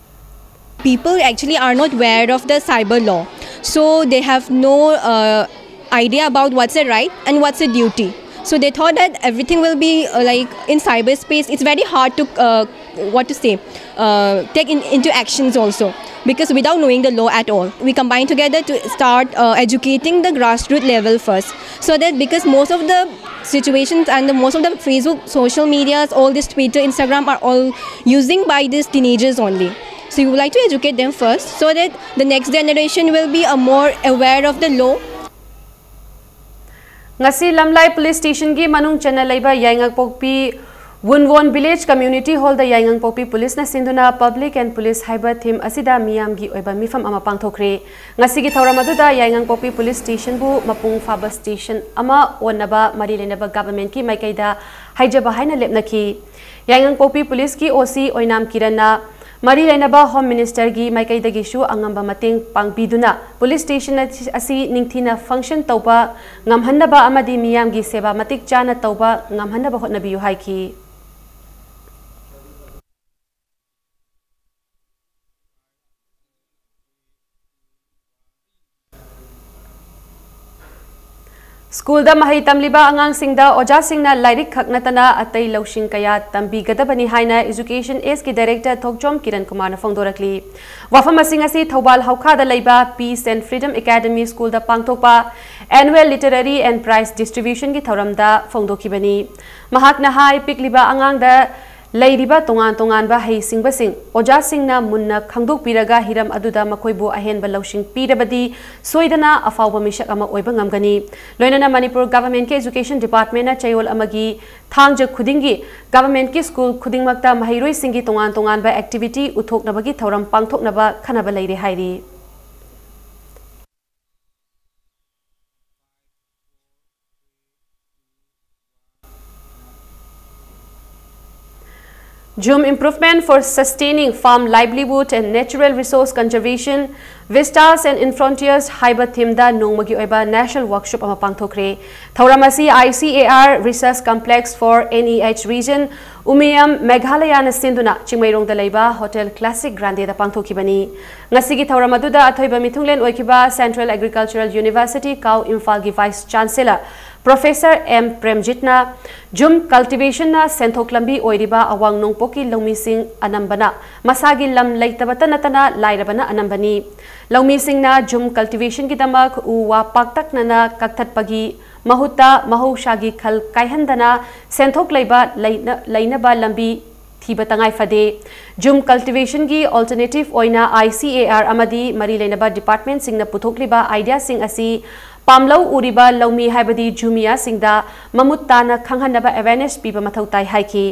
People actually are not aware of the cyber law, so they have no uh, idea about what's a right and what's a duty. So they thought that everything will be uh, like in cyberspace. It's very hard to uh, what to say, uh, take in, into actions also, because without knowing the law at all, we combine together to start uh, educating the grassroots level first, so that, because most of the situations and the most of the Facebook, social medias, all this Twitter, Instagram are all using by these teenagers only. So we would like to educate them first, so that the next generation will be uh, more aware of the law. ꯉꯁꯤ ꯂꯝꯂꯥꯏ police ꯁ꯭ꯇꯦꯁꯟꯒꯤ ꯃꯅꯨꯡ ꯆꯟꯅ ꯂꯩꯕ ꯌꯥꯏꯉꯪꯄꯣꯛꯄꯤ ꯋꯨꯟꯋꯣꯟ village community ꯍꯣꯜꯗ ꯌꯥꯏꯉꯪꯄꯣꯛꯄꯤ ꯄꯨꯂꯤꯁꯅ ꯁꯤꯟꯗꯨꯅ public and police ꯍꯥꯏꯕ ꯊꯤꯝ ꯑꯁꯤꯗ ꯃꯤꯌꯥꯝꯒꯤ ꯑꯣꯏꯕ ꯃꯤꯐꯝ ꯑꯃ ꯄꯥꯡꯊꯣꯛꯈ꯭ꯔꯦ꯫ ꯉꯁꯤꯒꯤ ꯊꯧꯔꯝ ꯑꯗꯨꯗ ꯌꯥꯏꯉꯪꯄꯣꯛꯄꯤ ꯄꯨꯂꯤꯁ ꯁ꯭ꯇꯦꯁꯟꯕꯨ ꯃꯄꯨꯡ ꯐꯥꯕ ꯁ꯭ꯇꯦꯁꯟ ꯑꯃ ꯑꯣꯟꯅꯕ ꯃꯔꯤ ꯂꯩꯅꯕ ꯒꯚꯔꯟꯃꯦꯟꯠꯀꯤ ꯃꯥꯏꯀꯩꯗ ꯍꯥꯏꯖꯕ ꯍꯥꯏꯅ ꯂꯦꯞꯅꯈꯤ꯫ ꯌꯥꯏꯉꯪꯄꯣꯛꯄꯤ ꯄꯨꯂꯤꯁꯀꯤ ꯑꯣ ꯁꯤ ꯑꯣꯏꯅꯥꯝ ꯀꯤꯔꯟꯅ ꯃꯔꯤ ꯂꯩꯅꯕ ꯍꯣꯝ ꯃꯤꯅꯤꯁꯇꯔꯒꯤ ꯃꯥꯏꯀꯩꯗꯒꯤꯁꯨ ꯑꯉꯝꯕ ꯃꯇꯦꯡ ꯄꯥꯡꯕꯤꯗꯨꯅ ꯄꯨꯂꯤꯁ ꯁ꯭ꯇꯦꯁꯟ ꯑꯁꯤ ꯅꯤꯡꯊꯤꯅ ꯐꯪꯁꯟ ꯇꯧꯕ ꯉꯝꯍꯟꯅꯕ ꯑꯃꯗꯤ ꯃꯤꯌꯥꯝꯒꯤ ꯁꯦꯕꯥ ꯃꯇꯤꯛ ꯆꯥꯅ ꯇꯧꯕ ꯉꯝꯍꯟꯅꯕ ꯍꯣꯠꯅꯕꯤꯌꯨ ꯍꯥꯏꯈꯤ꯫ ꯁ꯭ꯀꯨꯜꯗ ꯃꯍꯩ ꯇꯝꯂꯤꯕ ꯑꯉꯥꯡꯁꯤꯡꯗ ꯑꯣꯖꯥꯁꯤꯡꯅ ꯂꯥꯏꯔꯤꯛ ꯈꯛ ꯅꯠꯇꯅ ꯑꯇꯩ ꯂꯧꯁꯤꯡ ꯀꯌꯥ ꯇꯝꯕꯤꯒꯗꯕꯅꯤ ꯍꯥꯏꯅ ꯏꯖꯨꯀꯦꯁꯟ ꯑꯦꯁꯀꯤ ꯗꯥꯏꯔꯦꯛꯇꯔ ꯊꯣꯛꯆꯣꯝ ꯀꯤꯔꯟ ꯀꯨꯃꯥꯔꯅ ꯐꯣꯡꯗꯣꯔꯛꯂꯤ꯫ ꯋꯥꯐꯝ ꯑꯁꯤꯡ ꯑꯁꯤ ꯊꯧꯕꯥꯜ ꯍꯧꯈꯥꯗ ꯂꯩꯕ Peace and Freedom Academy ꯁ꯭ꯀꯨꯜꯗ ꯄꯥꯡꯊꯣꯛꯄ Annual Literary and Prize Distributionꯒꯤ ꯊꯧꯔꯝꯗ ꯐꯣꯡꯗꯣꯛꯈꯤꯕꯅꯤ꯫ ꯃꯍꯥꯛꯅ ꯍꯥꯏ, ꯄꯤꯛꯂꯤꯕ ꯑꯉꯥꯡꯗ ꯂꯩꯔꯤꯕ ꯇꯣꯉꯥꯟ ꯇꯣꯉꯥꯟꯕ ꯍꯩꯁꯤꯡꯕꯁꯤꯡ ꯑꯣꯖꯥꯁꯤꯡꯅ ꯃꯨꯟꯅ ꯈꯪꯗꯣꯛꯄꯤꯔꯒ ꯍꯤꯔꯝ ꯑꯗꯨꯗ ꯃꯈꯣꯏꯕꯨ ꯑꯍꯦꯟꯕ ꯂꯧꯁꯤꯡ ꯄꯤꯔꯕꯗꯤ ꯁꯣꯏꯗꯅ ꯑꯐꯥꯎꯕ ꯃꯤꯁꯛ ꯑꯃ ꯑꯣꯏꯕ ꯉꯝꯒꯅꯤ꯫ ꯂꯣꯏꯅꯅ ꯃꯅꯤꯄꯨꯔ ꯒꯚꯔꯟꯃꯦꯟꯠꯀꯤ ꯑꯦꯖꯨꯀꯦꯁꯟ ꯗꯤꯄꯥꯔꯠꯃꯦꯟꯠꯅ ꯆꯌꯣꯜ ꯑꯃꯒꯤ ꯊꯥꯡꯖ ꯈꯨꯗꯤꯡꯒꯤ ꯒꯚꯔꯟꯃꯦꯟꯠꯀꯤ ꯁ꯭ꯀꯨꯜ ꯈꯨꯗꯤꯡꯃꯛꯇ ꯃꯍꯩꯔꯣꯏꯁꯤꯡꯒꯤ ꯇꯣꯉꯥꯟ ꯇꯣꯉꯥꯟꯕ ꯑꯦꯛꯇꯤꯚꯤꯇꯤ ꯎꯠꯊꯣꯛꯅꯕꯒꯤ ꯊꯧꯔꯝ ꯄꯥꯡꯊꯣꯛꯅꯕ ꯈꯟꯅꯕ ꯂꯩꯔꯦ ꯍꯥꯏꯔꯤ꯫ Jhum Improvement for Sustaining Farm Livelihood and Natural Resource Conservation, Vistas and Frontiers ꯍꯥꯏꯕ ꯊꯤꯝꯗ ꯅꯣꯡꯃꯒꯤ ꯑꯣꯏꯕ ꯅꯦꯁꯅꯦꯜ ꯋꯥꯔꯛꯁꯣꯞ ꯑꯃ ꯄꯥꯡꯊꯣꯛꯈ꯭ꯔꯦ꯫ ꯊꯧꯔꯝ ꯑꯁꯤ I C A R Research Complex for N E H Region, ꯎꯃꯤꯌꯝ, ꯃꯦꯘꯥꯂꯌꯥꯅ ꯁꯤꯟꯗꯨꯅ ꯆꯤꯡꯃꯩꯔꯣꯡꯗ ꯂꯩꯕ ꯍꯣꯇꯦꯜ ꯀ꯭ꯂꯥꯁꯤꯛ ꯒ꯭ꯔꯥꯟꯗꯦꯗ ꯄꯥꯡꯊꯣꯛꯈꯤꯕꯅꯤ꯫ ꯉꯁꯤꯒꯤ ꯊꯧꯔꯝ ꯑꯗꯨꯗ ꯑꯊꯣꯏꯕ ꯃꯤꯊꯨꯡꯂꯦꯟ ꯑꯣꯏꯈꯤꯕ Central Agricultural University ꯀꯥꯎ ꯏꯝꯐꯥꯜꯒꯤ ꯚꯥꯏꯁ ꯆꯥꯟꯁꯦꯂꯔ ꯄ꯭ꯔꯣꯐꯦꯁꯔ ꯑꯦꯝ ꯄ꯭ꯔꯦꯝꯖꯤꯠꯅ ꯖꯨꯝ ꯀꯜꯇꯤꯚꯦꯁꯟꯅ ꯁꯦꯟꯊꯣꯛ ꯂꯝꯕꯤ ꯑꯣꯏꯔꯤꯕ ꯑꯋꯥꯡ ꯅꯣꯡꯄꯣꯛꯀꯤ ꯂꯧꯃꯤꯁꯤꯡ ꯑꯅꯝꯕꯅ ꯃꯁꯥꯒꯤ ꯂꯝ ꯂꯩꯇꯕꯇ ꯅꯠꯇꯅ ꯂꯥꯏꯔꯕꯅ ꯑꯅꯝꯕꯅꯤ꯫ ꯂꯧꯃꯤꯁꯤꯡꯅ ꯖꯨꯝ ꯀꯜꯇꯤꯚꯦꯁꯟꯒꯤꯗꯃꯛ ꯎ ꯋꯥ ꯄꯥꯛꯇꯛꯅꯅ ꯀꯛꯊꯠꯄꯒꯤ ꯃꯍꯨꯠꯇ ꯃꯍꯧꯁꯥꯒꯤ ꯈꯜ ꯀꯥꯏꯍꯟꯗꯅ ꯁꯦꯟꯊꯣꯛ ꯂꯩꯕ ꯂꯩꯅ-, ꯂꯩꯅꯕ ꯂꯝꯕꯤ ꯊꯤꯕ ꯇꯉꯥꯏ ꯐꯗꯦ꯫ ꯖꯨꯝ ꯀꯜꯇꯤꯚꯦꯁꯟꯒꯤ ꯑꯜꯇꯔꯅꯦꯇꯤꯚ ꯑꯣꯏꯅ I C A R ꯑꯃꯗꯤ ꯃꯔꯤ ꯂꯩꯅꯕ ꯗꯤꯄꯥꯔꯠꯃꯦꯟꯠꯁꯤꯡꯅ ꯄꯨꯊꯣꯛꯂꯤꯕ ꯑꯥꯏꯗꯤꯌꯥꯁꯤꯡ ꯑꯁꯤ ꯄꯥꯝꯂꯧ ꯎꯔꯤꯕ ꯂꯧꯃꯤ ꯍꯥꯏꯕꯗꯤ ꯖꯨꯃꯤꯌꯥꯁꯤꯡꯗ ꯃꯃꯨꯠ ꯇꯥꯅ ꯈꯪꯍꯟꯅꯕ ꯑꯦꯋꯦꯔꯅꯦꯁ ꯄꯤꯕ ꯃꯊꯧ ꯇꯥꯏ ꯍꯥꯏꯈꯤ꯫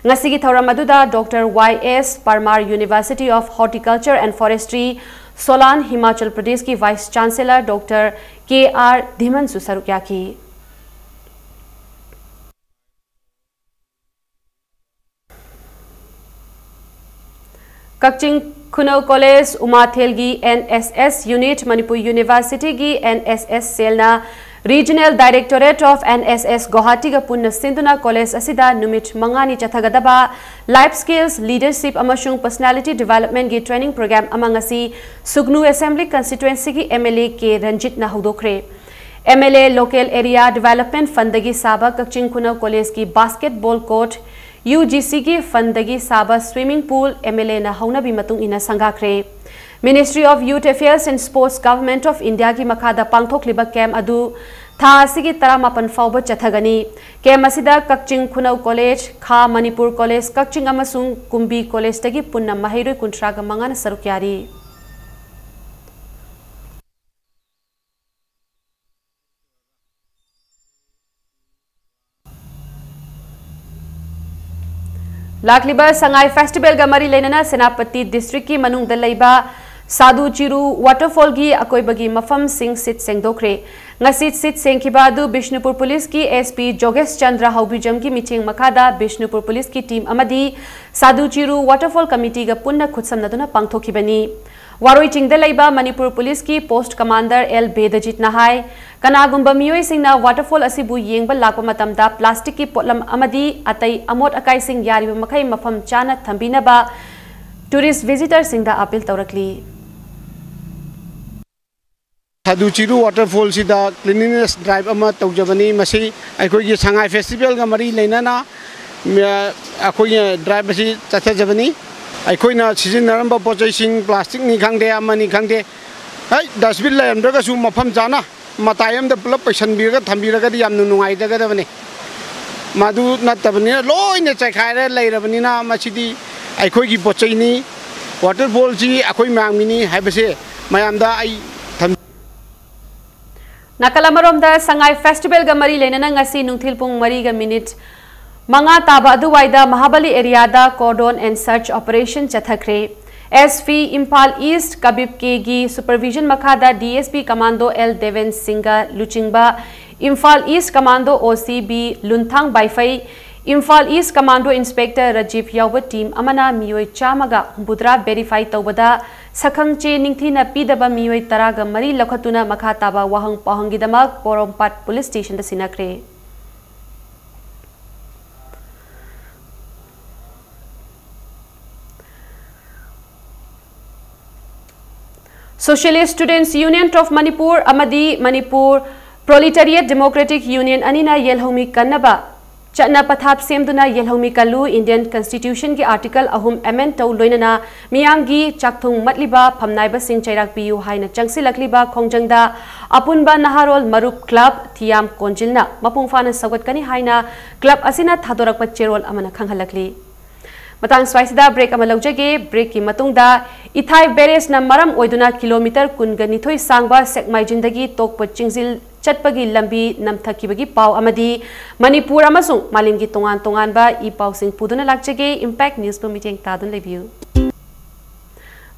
ꯉꯁꯤꯒꯤ ꯊꯧꯔꯝ ꯑꯗꯨꯗ Doctor Y S Parmar University of Horticulture and Forestry, Solan, Himachal ꯄ꯭ꯔꯗꯦꯁꯀꯤ vice chancellor Doctor K R ꯙꯤꯃꯟꯁꯨ ꯁꯔꯨꯛ ꯌꯥꯈꯤ꯫ ꯀꯛꯆꯤꯡ ꯈꯨꯅꯧ ꯀꯣꯂꯦꯖ ꯎꯃꯥꯊꯦꯜꯒꯤ N S S unit, Manipur ꯌꯨꯅꯤꯚꯔꯁꯤꯇꯤꯒꯤ N S S ꯁꯦꯜꯅ Regional Directorate of N S S ꯒꯨꯋꯥꯍꯥꯇꯤꯒ ꯄꯨꯟꯅ ꯁꯤꯟꯗꯨꯅ ꯀꯣꯂꯦꯖ ꯑꯁꯤꯗ ꯅꯨꯃꯤꯠ ꯃꯉꯥꯅꯤ ꯆꯠꯊꯒꯗꯕ Life Skills, Leadership ꯑꯃꯁꯨꯡ Personality Developmentꯀꯤ training program ꯑꯃ ꯉꯁꯤ ꯁꯨꯒꯅꯨ Assembly Constituencyꯒꯤ M L A K ꯔꯟꯖꯤꯠꯅ ꯍꯧꯗꯣꯛꯈ꯭ꯔꯦ꯫ M L A Local Area Development Fundꯗꯒꯤ ꯁꯥꯕ ꯀꯛꯆꯤꯡ ꯈꯨꯅꯧ ꯀꯣꯂꯦꯖꯀꯤ basketball court, U G Cꯒꯤ fundꯗꯒꯤ ꯁꯥꯕ swimming pool M L Aꯅ ꯍꯧꯅꯕꯤ ꯃꯇꯨꯡ ꯏꯟꯅ ꯁꯪꯒꯥꯈ꯭ꯔꯦ꯫ Ministry of Youth Affairs and Sports, Government of Indiaꯒꯤ ꯃꯈꯥꯗ ꯄꯥꯡꯊꯣꯛꯂꯤꯕ camp ꯑꯗꯨ ꯊꯥ ꯑꯁꯤꯒꯤ ꯇꯔꯥꯃꯥꯄꯟ ꯐꯥꯎꯕ ꯆꯠꯊꯒꯅꯤ꯫ ꯀꯦꯝ ꯑꯁꯤꯗ ꯀꯛꯆꯤꯡ ꯈꯨꯅꯧ ꯀꯣꯂꯦꯖ, ꯈꯥ ꯃꯅꯤꯄꯨꯔ ꯀꯣꯂꯦꯖ ꯀꯛꯆꯤꯡ ꯑꯃꯁꯨꯡ ꯀꯨꯝꯕꯤ ꯀꯣꯂꯦꯖꯇꯒꯤ ꯄꯨꯟꯅ ꯃꯍꯩꯔꯣꯏ ꯀꯨꯟꯊ꯭ꯔꯥꯒ ꯃꯉꯥꯅ ꯁꯔꯨꯛ ꯌꯥꯔꯤ꯫ ꯂꯥꯛꯂꯤꯕ ꯁꯉꯥꯏ ꯐꯦꯁꯇꯤꯚꯦꯜꯒ ꯃꯔꯤ ꯂꯩꯅꯅ ꯁꯦꯅꯥꯄꯇꯤ ꯗꯤꯁꯇ꯭ꯔꯤꯛꯀꯤ ꯃꯅꯨꯡꯗ ꯂꯩꯕ ꯁꯥꯗꯨ ꯆꯤꯔꯨ ꯋꯥꯇꯔꯐꯣꯜꯒꯤ ꯑꯀꯣꯏꯕꯒꯤ ꯃꯐꯝꯁꯤꯡ ꯁꯤꯠ ꯁꯦꯡꯗꯣꯛꯈ꯭ꯔꯦ꯫ ꯉꯁꯤ ꯁꯤꯠ ꯁꯦꯡꯈꯤꯕ ꯑꯗꯨ ꯕꯤꯁꯅꯨꯄꯨꯔ ꯄꯨꯂꯤꯁꯀꯤ SP ꯖꯣꯒꯦꯁ ꯆꯟꯗ꯭ꯔ ꯍꯥꯎꯕꯤꯖꯝꯒꯤ ꯃꯤꯠꯌꯦꯡ ꯃꯈꯥꯗ ꯕꯤꯁꯅꯨꯄꯨꯔ ꯄꯨꯂꯤꯁꯀꯤ ꯇꯤꯝ ꯑꯃꯗꯤ ꯁꯥꯗꯨ ꯆꯤꯔꯨ ꯋꯥꯇꯔꯐꯣꯜ ꯀꯃꯤꯇꯤꯒ ꯄꯨꯟꯅ ꯈꯨꯠꯁꯝꯅꯗꯨꯅ ꯄꯥꯡꯊꯣꯛꯈꯤꯕꯅꯤ꯫ ꯋꯥꯔꯣꯏ ꯆꯤꯡꯗ ꯂꯩꯕ ꯃꯅꯤꯄꯨꯔ ꯄꯨꯂꯤꯁꯀꯤ ꯄꯣꯁꯠ ꯀꯃꯥꯟꯗꯔ ꯑꯦꯜ ꯕꯦꯗꯖꯤꯠꯅ ꯍꯥꯏ, ꯀꯅꯥꯒꯨꯝꯕ ꯃꯤꯑꯣꯏꯁꯤꯡꯅ ꯋꯥꯇꯔꯐꯣꯜ ꯑꯁꯤꯕꯨ ꯌꯦꯡꯕ ꯂꯥꯛꯄ ꯃꯇꯝꯗ ꯄ꯭ꯂꯥꯁꯇꯤꯛꯀꯤ ꯄꯣꯠꯂꯝ ꯑꯃꯗꯤ ꯑꯇꯩ ꯑꯃꯣꯠ ꯑꯀꯥꯏꯁꯤꯡ ꯌꯥꯔꯤꯕ ꯃꯈꯩ ꯃꯐꯝ ꯆꯥꯅ ꯊꯝꯕꯤꯅꯕ ꯇꯨꯔꯤꯁ ꯚꯤꯖꯤꯇꯔꯁꯤꯡꯗ ꯑꯥꯄꯤꯜ ꯇꯧꯔꯛꯂꯤ꯫ ꯁꯥꯗꯨ ꯆꯤꯔꯨ ꯋꯥꯇꯔꯐꯣꯜꯁꯤꯗ ꯀ꯭ꯂꯤꯟꯂꯤꯅꯦꯁ ꯗ꯭ꯔꯥꯏꯚ ꯑꯃ ꯇꯧꯖꯕꯅꯤ꯫ ꯃꯁꯤ ꯑꯩꯈꯣꯏꯒꯤ ꯁꯉꯥꯏ ꯐꯦꯁꯇꯤꯚꯦꯜꯒ ꯃꯔꯤ ꯂꯩꯅꯅ, ꯃ-, ꯑꯩꯈꯣꯏꯒꯤ ꯗ꯭ꯔꯥꯏꯚ ꯑꯁꯤ ꯆꯠꯊꯖꯕꯅꯤ꯫ ꯑꯩꯈꯣꯏꯅ ꯁꯤꯖꯤꯟꯅꯔꯝꯕ ꯄꯣꯠ ꯆꯩꯁꯤꯡ, ꯄ꯭ꯂꯥꯁꯇꯤꯛꯅꯤ ꯈꯪꯗꯦ, ꯑꯃꯅꯤ ꯈꯪꯗꯦ, ꯍꯩ, ꯗꯁꯕꯤꯟ ꯂꯩꯔꯝꯗ꯭ꯔꯒꯁꯨ ꯃꯐꯝ ꯆꯥꯅ ꯃꯇꯥꯏ ꯑꯃꯗ ꯄꯨꯂꯞ ꯄꯩꯁꯟꯕꯤꯔꯒ ꯊꯝꯕꯤꯔꯒꯗꯤ ꯌꯥꯝꯅ ꯅꯨꯡꯉꯥꯏꯖꯒꯗꯕꯅꯤ꯫ ꯃꯗꯨ ꯅꯠꯇꯕꯅꯤꯅ ꯂꯣꯏꯅ ꯆꯥꯏꯈꯥꯏꯔ ꯂꯩꯔꯕꯅꯤꯅ ꯃꯁꯤꯗꯤ ꯑꯩꯈꯣꯏꯒꯤ ꯄꯣꯠ ꯆꯩꯅꯤ, ꯋꯥꯇꯔꯐꯣꯜꯁꯤ ꯑꯩꯈꯣꯏ ꯃꯌꯥꯝꯒꯤꯅꯤ ꯍꯥꯏꯕꯁꯦ ꯃꯌꯥꯝꯗ ꯑꯩ ꯊꯝ- ꯅꯥꯀꯜ ꯑꯃꯔꯣꯝꯗ ꯁꯉꯥꯏ ꯐꯦꯁꯇꯤꯚꯦꯜꯒ ꯃꯔꯤ ꯂꯩꯅꯅ ꯉꯁꯤ ꯅꯨꯡꯊꯤꯜ ꯄꯨꯡ ꯃꯔꯤꯒ ꯃꯤꯅꯤꯠ ꯃꯉꯥ ꯇꯥꯕ ꯑꯗꯨꯋꯥꯏꯗ ꯃꯍꯥꯕꯂꯤ ꯑꯦꯔꯤꯌꯥꯗ cordon and search operation ꯆꯠꯊꯈ꯭ꯔꯦ꯫ SP Imphal is ꯀꯕꯤꯞ ꯀꯦꯒꯤ supervision ꯃꯈꯥꯗ DSP commando L ꯗꯦꯕꯦꯟ ꯁꯤꯡꯒ ꯂꯨꯆꯤꯡꯕ ꯏꯝꯐꯥꯜ ꯏꯁ commando OC B ꯂꯨꯟꯊꯥꯡ ꯕꯥꯏꯐꯩ, ꯏꯝꯐꯥꯜ ꯏꯁ commando inspector ꯔꯥꯖꯤꯞ ꯌꯥꯎꯕ ꯇꯤꯝ ꯑꯃꯅ ꯃꯤꯑꯣꯏ ꯆꯥꯝꯃꯒ ꯍꯨꯝꯐꯨꯇꯔꯥ verify ꯇꯧꯕꯗ ꯁꯛꯈꯪ ꯆꯦ ꯅꯤꯡꯊꯤꯅ ꯄꯤꯗꯕ ꯃꯤꯑꯣꯏ ꯇꯔꯥꯒ ꯃꯔꯤ ꯂꯧꯈꯠꯇꯨꯅ ꯃꯈꯥ ꯇꯥꯕ ꯋꯥꯍꯪ ꯄꯥꯎꯍꯪꯒꯤꯗꯃꯛ ꯄꯣꯔꯣꯝꯄꯥꯠ police ꯁ꯭ꯇꯦꯁꯟꯗ ꯁꯤꯟꯅꯈ꯭ꯔꯦ꯫ Socialist Students Union of Manipur ꯑꯃꯗꯤ ꯃꯅꯤꯄꯨꯔ Proletariat Democratic Union ꯑꯅꯤꯅ ꯌꯦꯜꯍꯧꯃꯤ ꯀꯟꯅꯕ ꯆꯠꯅ ꯄꯊꯥꯞ ꯁꯦꯝꯗꯨꯅ ꯌꯦꯜꯍꯧꯃꯤ ꯀꯜꯂꯨ, Indian Constitution ꯒꯤ Article ꯑꯍꯨꯝ amend ꯇꯧ ꯂꯣꯏꯅꯅ ꯃꯤꯌꯥꯝꯒꯤ ꯆꯥꯛꯊꯨꯡ ꯃꯠꯂꯤꯕ ꯐꯝꯅꯥꯏꯕꯁꯤꯡ ꯆꯩꯔꯥꯛ ꯄꯤꯌꯨ ꯍꯥꯏꯅ ꯆꯪꯁꯤꯜꯂꯛꯂꯤꯕ ꯈꯣꯡꯖꯪꯗ ꯑꯄꯨꯟꯕ ꯅꯍꯥꯔꯣꯜ ꯃꯔꯨꯞ club ꯊꯤꯌꯥꯝ ꯀꯣꯟꯖꯤꯜꯅ ꯃꯄꯨꯡ ꯐꯥꯅ ꯁꯧꯒꯠꯀꯅꯤ ꯍꯥꯏꯅ club ꯑꯁꯤꯅ ꯊꯥꯗꯣꯔꯛꯄ ꯆꯦꯔꯣꯜ ꯑꯃꯅ ꯈꯪꯍꯜꯂꯛꯂꯤ꯫ ꯃꯇꯥꯡ ꯁ꯭ꯋꯥꯏꯁꯤꯗ break ꯑꯃ ꯂꯧꯖꯒꯦ꯫ Break ꯀꯤ ꯃꯇꯨꯡꯗ ꯏꯊꯥꯏ barrage ꯅ ꯃꯔꯝ ꯑꯣꯏꯗꯨꯅ kilometre ꯀꯨꯟꯒ ꯅꯤꯊꯣꯏ ꯁꯥꯡꯕ ꯁꯦꯛꯃꯥꯏꯖꯤꯟꯗꯒꯤ ꯇꯣꯛꯄ ꯆꯤꯡꯖꯤꯜ ꯆꯠꯄꯒꯤ ꯂꯝꯕꯤ ꯅꯝꯊꯈꯤꯕꯒꯤ ꯄꯥꯎ ꯑꯃꯗꯤ ꯃꯅꯤꯄꯨꯔ ꯑꯃꯁꯨꯡ ꯃꯥꯂꯦꯝꯒꯤ ꯇꯣꯉꯥꯟ ꯇꯣꯉꯥꯟꯕ ꯏ ꯄꯥꯎꯁꯤꯡ ꯄꯨꯗꯨꯅ ꯂꯥꯛꯆꯒꯦ꯫ Impact News ꯄꯨ ꯃꯤꯠꯌꯦꯡ ꯇꯥꯗꯨꯅ ꯂꯩꯕꯤꯌꯨ꯫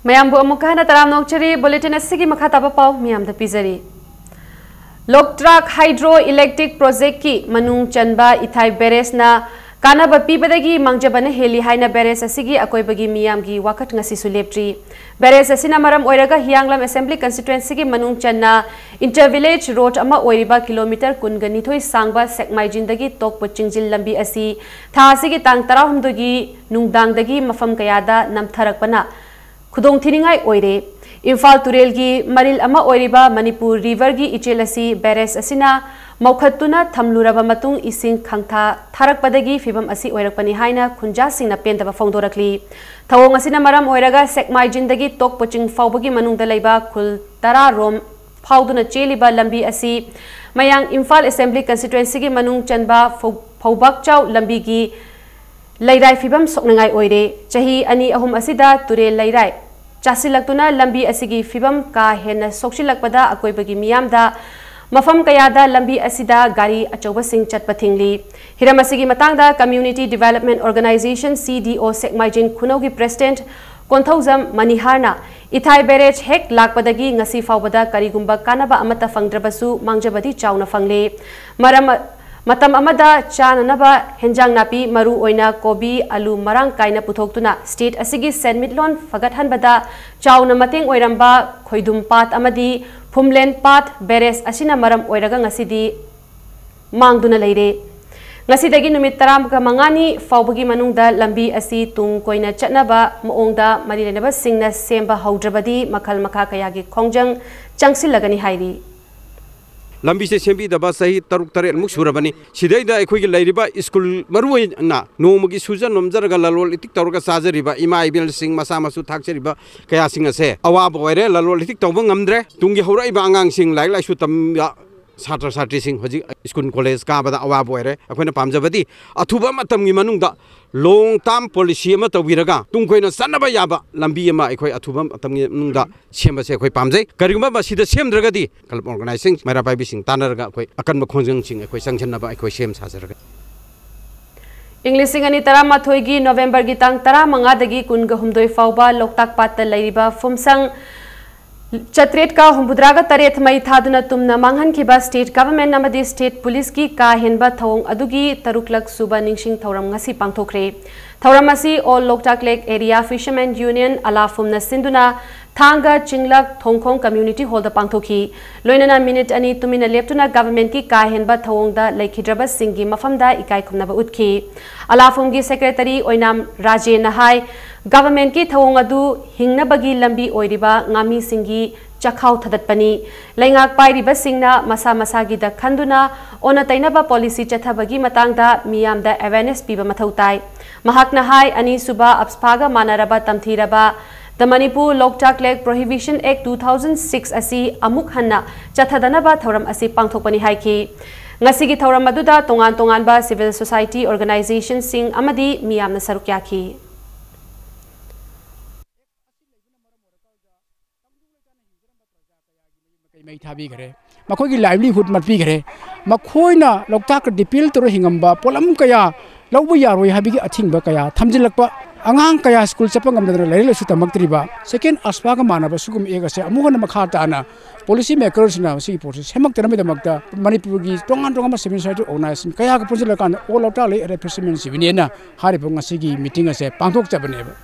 ꯃꯌꯥꯝꯕꯨ ꯑꯃꯨꯛꯀ ꯍꯟꯅ ꯇꯔꯥꯝꯅ ꯑꯣꯛꯆꯔꯤ꯫ Bulletin ꯑꯁꯤꯒꯤ ꯃꯈꯥ ꯇꯥꯕ ꯄꯥꯎ ꯃꯤꯌꯥꯝꯗ ꯄꯤꯖꯔꯤ꯫ ꯂꯣꯛꯇ꯭ꯔꯥꯛ Hydro Electric Project ꯀꯤ ꯃꯅꯨꯡ ꯆꯟꯕ ꯏꯊꯥꯏ barrage ꯅ ꯀꯥꯟꯅꯕ ꯄꯤꯕꯗꯒꯤ ꯃꯥꯡꯖꯕꯅ ꯍꯦꯜꯂꯤ ꯍꯥꯏꯅ barrage ꯑꯁꯤꯒꯤ ꯑꯀꯣꯏꯕꯒꯤ ꯃꯤꯌꯥꯝꯒꯤ ꯋꯥꯀꯠ ꯉꯁꯤꯁꯨ ꯂꯦꯞꯇ꯭ꯔꯤ꯫ Barrage ꯑꯁꯤꯅ ꯃꯔꯝ ꯑꯣꯏꯔꯒ ꯍꯤꯌꯥꯡꯂꯝ Assembly Constituency ꯒꯤ ꯃꯅꯨꯡ ꯆꯟꯅ inter village road ꯑꯃ ꯑꯣꯏꯔꯤꯕ kilometre ꯀꯨꯟꯒ ꯅꯤꯊꯣꯏ ꯁꯥꯡꯕ ꯁꯦꯛꯃꯥꯏꯖꯤꯟꯗꯒꯤ ꯇꯣꯛꯄ ꯆꯤꯡꯖꯤꯜ ꯂꯝꯕꯤ ꯑꯁꯤ ꯊꯥ ꯑꯁꯤꯒꯤ ꯇꯥꯡ ꯇꯔꯥꯍꯨꯝꯗꯣꯏꯒꯤ ꯅꯨꯡꯗꯥꯡꯗꯒꯤ ꯃꯐꯝ ꯀꯌꯥꯗ ꯅꯝꯊꯔꯛꯄꯅ ꯈꯨꯗꯣꯡꯊꯤꯅꯤꯡꯉꯥꯏ ꯑꯣꯏꯔꯦ꯫ ꯏꯝꯐꯥꯜ ꯇꯨꯔꯦꯜꯒꯤ ꯃꯔꯤꯜ ꯑꯃ ꯑꯣꯏꯔꯤꯕ ꯃꯅꯤꯄꯨꯔ River ꯒꯤ ꯏꯆꯦꯜ ꯑꯁꯤ barrage ꯑꯁꯤꯅ ꯃꯧꯈꯠꯇꯨꯅ ꯊꯝꯂꯨꯔꯕ ꯃꯇꯨꯡ ꯏꯁꯤꯡ ꯈꯪꯊꯥ ꯊꯥꯔꯛꯄꯗꯒꯤ ꯐꯤꯚꯝ ꯑꯁꯤ ꯑꯣꯏꯔꯛꯄꯅꯤ ꯍꯥꯏꯅ ꯈꯨꯟꯖꯥꯁꯤꯡꯅ ꯄꯦꯟꯗꯕ ꯐꯣꯡꯗꯣꯔꯛꯂꯤ꯫ ꯊꯧꯑꯣꯡ ꯑꯁꯤꯅ ꯃꯔꯝ ꯑꯣꯏꯔꯒ ꯁꯦꯛꯃꯥꯏꯖꯤꯟꯗꯒꯤ ꯇꯣꯛ ꯄꯣꯆꯤꯡ ꯐꯥꯎꯕꯒꯤ ꯃꯅꯨꯡꯗ ꯂꯩꯕ ꯈꯨꯜ ꯇꯔꯥ ꯔꯣꯝ ꯐꯥꯎꯗꯨꯅ ꯆꯦꯜꯂꯤꯕ ꯂꯝꯕꯤ ꯑꯁꯤ ꯃꯌꯥꯡ ꯏꯝꯐꯥꯜ Assembly Constituency ꯒꯤ ꯃꯅꯨꯡ ꯆꯟꯕ ꯐꯧ-, ꯐꯧꯕꯥꯛꯆꯥꯎ ꯂꯝꯕꯤꯒꯤ ꯂꯩꯔꯥꯏ ꯐꯤꯚꯝ ꯁꯣꯛꯅꯉꯥꯏ ꯑꯣꯏꯔꯦ꯫ ꯆꯍꯤ ꯑꯅꯤ ꯑꯍꯨꯝ ꯑꯁꯤꯗ ꯇꯨꯔꯦꯜ ꯂꯩꯔꯥꯏ ꯆꯥꯁꯤꯜꯂꯛꯇꯨꯅ ꯂꯝꯕꯤ ꯑꯁꯤꯒꯤ ꯐꯤꯚꯝ ꯀꯥ ꯍꯦꯟꯅ ꯁꯣꯛꯆꯤꯜꯂꯛꯄꯗ ꯑꯀꯣꯏꯕꯒꯤ ꯃꯤꯌꯥꯝꯗ ꯃꯐꯝ ꯀꯌꯥꯗ ꯂꯝꯕꯤ ꯑꯁꯤꯗ ꯒꯥꯔꯤ ꯑꯆꯧꯕꯁꯤꯡ ꯆꯠꯄ ꯊꯤꯡꯂꯤ꯫ ꯍꯤꯔꯝ ꯑꯁꯤꯒꯤ ꯃꯇꯥꯡꯗ Community Development Organisation, C D O, ꯁꯦꯛꯃꯥꯏꯖꯤꯟ ꯈꯨꯅꯧꯒꯤ President Konthoujam ꯃꯅꯤꯍꯥꯔꯅ ꯏꯊꯥꯏ barrage ꯍꯦꯛ ꯂꯥꯛꯄꯗꯒꯤ ꯉꯁꯤ ꯐꯥꯎꯕꯗ ꯀꯔꯤꯒꯨꯝꯕ ꯀꯥꯟꯅꯕ ꯑꯃꯠꯇ ꯐꯪꯗ꯭ꯔꯕꯁꯨ ꯃꯥꯡꯖꯕꯗꯤ ꯆꯥꯎꯅ ꯐꯪꯂꯦ꯫ ꯃꯔꯝ, ꯃꯇꯝ ꯑꯃꯗ ꯆꯥꯅꯅꯕ ꯍꯦꯟꯖꯥꯡ ꯅꯥꯄꯤ, ꯃꯔꯨ ꯑꯣꯏꯅ ꯀꯣꯕꯤ, ꯑꯂꯨ ꯃꯔꯥꯡ ꯀꯥꯏꯅ ꯄꯨꯊꯣꯛꯇꯨꯅ state ꯑꯁꯤꯒꯤ ꯁꯦꯟꯃꯤꯠꯂꯣꯟ ꯐꯒꯠꯍꯟꯕꯗ ꯆꯥꯎꯅ ꯃꯇꯦꯡ ꯑꯣꯏꯔꯝꯕ ꯈꯣꯏꯗꯨꯝ ꯄꯥꯠ ꯑꯃꯗꯤ ꯐꯨꯝꯂꯦꯟ ꯄꯥꯠ barrage ꯑꯁꯤꯅ ꯃꯔꯝ ꯑꯣꯏꯔꯒ ꯉꯁꯤꯗꯤ ꯃꯥꯡꯗꯨꯅ ꯂꯩꯔꯦ꯫ ꯉꯁꯤꯗꯒꯤ ꯅꯨꯃꯤꯠ ꯇꯔꯥꯃꯉꯥꯅꯤ ꯐꯥꯎꯕꯒꯤ ꯃꯅꯨꯡꯗ ꯂꯝꯕꯤ ꯑꯁꯤ ꯇꯨꯡ ꯀꯣꯏꯅ ꯆꯠꯅꯕ ꯃꯑꯣꯡꯗ ꯃꯔꯤ ꯂꯩꯅꯕꯁꯤꯡꯅ ꯁꯦꯝꯕ ꯍꯧꯗ꯭ꯔꯕꯗꯤ ꯃꯈꯜ ꯃꯈꯥ ꯀꯌꯥꯒꯤ ꯈꯣꯡꯖꯪ ꯆꯪꯁꯤꯜꯂꯒꯅꯤ ꯍꯥꯏꯔꯤ꯫ ꯂꯝꯕꯤꯁꯦ ꯁꯦꯝꯕꯤꯗꯕ ꯆꯍꯤ ꯇꯔꯨꯛ ꯇꯔꯦꯠꯃꯨꯛ ꯁꯨꯔꯕꯅꯤ꯫ ꯁꯤꯗꯩꯗ ꯑꯩꯈꯣꯏꯒꯤ ꯂꯩꯔꯤꯕ ꯁ꯭ꯀꯨꯜ, ꯃꯔꯨ ꯑꯣꯏꯅ ꯅꯣꯡꯃꯒꯤ ꯁꯨꯖ ꯅꯣꯝꯖꯔꯒ ꯂꯂꯣꯜ ꯏꯇꯤꯛ ꯇꯧꯔꯒ ꯆꯥꯖꯔꯤꯕ ꯏꯃꯥ ꯏꯕꯦꯜꯁꯤꯡ, ꯃꯆꯥ ꯃꯁꯨ ꯊꯥꯛꯆꯔꯤꯕ ꯀꯌꯥꯁꯤꯡ ꯑꯁꯦ ꯑꯋꯥꯕ ꯑꯣꯏꯔꯦ꯫ ꯂꯂꯣꯜ ꯏꯇꯤꯛ ꯇꯧꯕ ꯉꯝꯗ꯭ꯔꯦ꯫ ꯇꯨꯡꯒꯤ ꯍꯧꯔꯛꯏꯕ ꯑꯉꯥꯡꯁꯤꯡ, ꯂꯥꯏꯔꯤꯛ ꯂꯥꯏꯁꯨ ꯇꯝꯕ ꯁꯥꯇ꯭ꯔ ꯁꯥꯇ꯭ꯔꯤꯁꯤꯡ ꯍꯧꯖꯤꯛ ꯁ꯭ꯀꯨꯜ ꯀꯣꯂꯦꯖ ꯀꯥꯕꯗ ꯑꯋꯥꯕ ꯑꯣꯏꯔꯦ꯫ ꯑꯩꯈꯣꯏꯅ ꯄꯥꯝꯖꯕꯗꯤ ꯑꯊꯨꯕ ꯃꯇꯝꯒꯤ ꯃꯅꯨꯡꯗ long term policy ꯑꯃ ꯇꯧꯕꯤꯔꯒ ꯇꯨꯡ ꯀꯣꯏꯅ ꯆꯠꯅꯕ ꯌꯥꯕ ꯂꯝꯕꯤ ꯑꯃ ꯑꯩꯈꯣꯏ ꯑꯊꯨꯕ ꯃꯇꯝꯒꯤ ꯃꯅꯨꯡꯗ ꯁꯦꯝꯕꯁꯦ ꯑꯩꯈꯣꯏ ꯄꯥꯝꯖꯩ꯫ ꯀꯔꯤꯒꯨꯝꯕ ꯃꯁꯤꯗ ꯁꯦꯝꯗ꯭ꯔꯒꯗꯤ club organizing, ꯃꯩꯔꯥ ꯄꯥꯏꯕꯤꯁꯤꯡ ꯇꯥꯟꯅꯔꯒ ꯑꯩꯈꯣꯏ ꯑꯀꯟꯕ ꯈꯣꯡꯖꯪꯁꯤꯡ ꯑꯩꯈꯣꯏ ꯆꯪꯁꯤꯟꯅꯕ ꯑꯩꯈꯣꯏ ꯁꯦꯝ ꯁꯥꯖꯔꯒ꯫ ꯏꯪ ꯂꯤꯁꯤꯡ ꯑꯅꯤ ꯇꯔꯥꯃꯥꯊꯣꯏꯒꯤ ꯅꯣꯕꯦꯝꯕꯔꯒꯤ ꯇꯥꯡ ꯇꯔꯥꯃꯉꯥꯗꯒꯤ ꯀꯨꯟꯒ ꯍꯨꯝꯗꯣꯏ ꯐꯥꯎꯕ ꯂꯣꯛꯇꯥꯛ ꯄꯥꯠꯇ ꯂꯩꯔꯤꯕ ꯐꯨꯝꯁꯪ ꯆꯥꯇ꯭ꯔꯦꯠꯀ ꯍꯨꯝꯐꯨꯇꯔꯥꯒ ꯇꯔꯦꯠ ꯃꯩ ꯊꯥꯗꯨꯅ ꯇꯨꯝꯅ ꯃꯥꯡꯍꯟꯈꯤꯕ state government ꯑꯃꯗꯤ state policeꯀꯤ ꯀꯥ ꯍꯦꯟꯕ ꯊꯧꯑꯣꯡ ꯑꯗꯨꯒꯤ ꯇꯔꯨꯛꯂꯛ ꯁꯨꯕ ꯅꯤꯡꯁꯤꯡ ꯊꯧꯔꯝ ꯉꯁꯤ ꯄꯥꯡꯊꯣꯛꯈ꯭ꯔꯦ꯫ ꯊꯧꯔꯝ ꯑꯁꯤ All Loktak Lake Area Fishermen Union ꯑꯂꯥꯐꯨꯝꯅ ꯁꯤꯟꯗꯨꯅ ꯊꯥꯡꯒ ꯆꯤꯡꯂꯛ ꯊꯣꯡꯈꯣꯡ community hallꯗ ꯄꯥꯡꯊꯣꯛꯈꯤ꯫ ꯂꯣꯏꯅꯅ ꯃꯤꯅꯤꯠ ꯑꯅꯤ ꯇꯨꯃꯤꯟꯅ ꯂꯦꯞꯇꯨꯅ governmentꯀꯤ ꯀꯥ ꯍꯦꯟꯕ ꯊꯧꯑꯣꯡꯗ ꯂꯩꯈꯤꯗ꯭ꯔꯕꯁꯤꯡꯒꯤ ꯃꯐꯝꯗ ꯏꯀꯥꯏ ꯈꯨꯝꯅꯕ ꯎꯠꯈꯤ꯫ ꯑꯂꯥꯐꯨꯝꯒꯤ secretary ꯑꯣꯏꯅꯥꯝ ꯔꯥꯖꯦꯅ ꯍꯥꯏ, governmentꯀꯤ ꯊꯧꯑꯣꯡ ꯑꯗꯨ ꯍꯤꯡꯅꯕꯒꯤ ꯂꯝꯕꯤ ꯑꯣꯏꯔꯤꯕ ꯉꯥꯃꯤꯁꯤꯡꯒꯤ ꯆꯈꯥꯎ ꯊꯗꯠꯄꯅꯤ꯫ ꯂꯩꯉꯥꯛ ꯄꯥꯏꯔꯤꯕꯁꯤꯡꯅ ꯃꯁꯥ ꯃꯁꯥꯒꯤꯗ ꯈꯟꯗꯨꯅ ꯑꯣꯟꯅ ꯇꯩꯅꯕ policy ꯆꯠꯊꯕꯒꯤ ꯃꯇꯥꯡꯗ ꯃꯤꯌꯥꯝꯗ awareness ꯄꯤꯕ ꯃꯊꯧ ꯇꯥꯏ꯫ ꯃꯍꯥꯛꯅ ꯍꯥꯏ, ꯑꯅꯤꯁꯨꯕ AFSPAꯒ ꯃꯥꯟꯅꯔꯕ ꯇꯝꯊꯤꯔꯕ The Manipur Loktak Lake Prohibition Act two thousand six ꯑꯁꯤ ꯑꯃꯨꯛ ꯍꯟꯅ ꯆꯠꯊꯗꯅꯕ ꯊꯧꯔꯝ ꯑꯁꯤ ꯄꯥꯡꯊꯣꯛꯄꯅꯤ ꯍꯥꯏꯈꯤ꯫ ꯉꯁꯤꯒꯤ ꯊꯧꯔꯝ ꯑꯗꯨꯗ ꯇꯣꯉꯥꯟ ꯇꯣꯉꯥꯟꯕ civil society organizationꯁꯤꯡ ꯑꯃꯗꯤ ꯃꯤꯌꯥꯝꯅ ꯁꯔꯨꯛ ꯌꯥꯈꯤ꯫ ꯃꯩ ꯊꯥꯕꯤꯈ꯭ꯔꯦ꯫ ꯃꯈꯣꯏꯒꯤ livelihood ꯃꯠꯄꯤꯈ꯭ꯔꯦ꯫ ꯃꯈꯣꯏꯅ ꯂꯣꯛꯇꯥꯛꯀ depend ꯇꯧꯔ ꯍꯤꯡꯉꯝꯕ ꯄꯣꯠꯂꯝ ꯀꯌꯥ ꯂꯧꯕ ꯌꯥꯔꯣꯏ ꯍꯥꯏꯕꯒꯤ ꯑꯊꯤꯡꯕ ꯀꯌꯥ ꯊꯝꯖꯤꯜꯂꯛꯄ, ꯑꯉꯥꯡ ꯀꯌꯥ ꯁ꯭ꯀꯨꯜ ꯆꯠꯄ ꯉꯝꯗꯗꯅ ꯂꯥꯏꯔꯤꯛ ꯂꯥꯏꯁꯨ ꯇꯝꯃꯛꯇ꯭ꯔꯤꯕ, second AFSPAꯒ ꯃꯥꯟꯅꯕ ꯁꯤꯒꯨꯝꯕ act ꯑꯁꯦ ꯑꯃꯨꯛ ꯍꯟꯅ ꯃꯈꯥ ꯇꯥꯅ policy makersꯅ ꯃꯁꯤꯒꯤ ꯄꯣꯠꯁꯤ ꯁꯦꯝꯃꯛꯇꯅꯕꯒꯤꯗꯃꯛꯇ ꯃꯅꯤꯄꯨꯔꯒꯤ ꯇꯣꯉꯥꯟ ꯇꯣꯉꯥꯟꯕ civil society organization ꯀꯌꯥꯒ ꯄꯨꯟꯁꯤꯜꯂꯀꯥꯟꯗ All Loktak Lake Area Fishermen's Unionꯅ ꯍꯥꯏꯔꯤꯕ ꯉꯁꯤꯒꯤ meeting ꯑꯁꯦ ꯄꯥꯡꯊꯣꯛꯆꯕꯅꯦꯕ꯫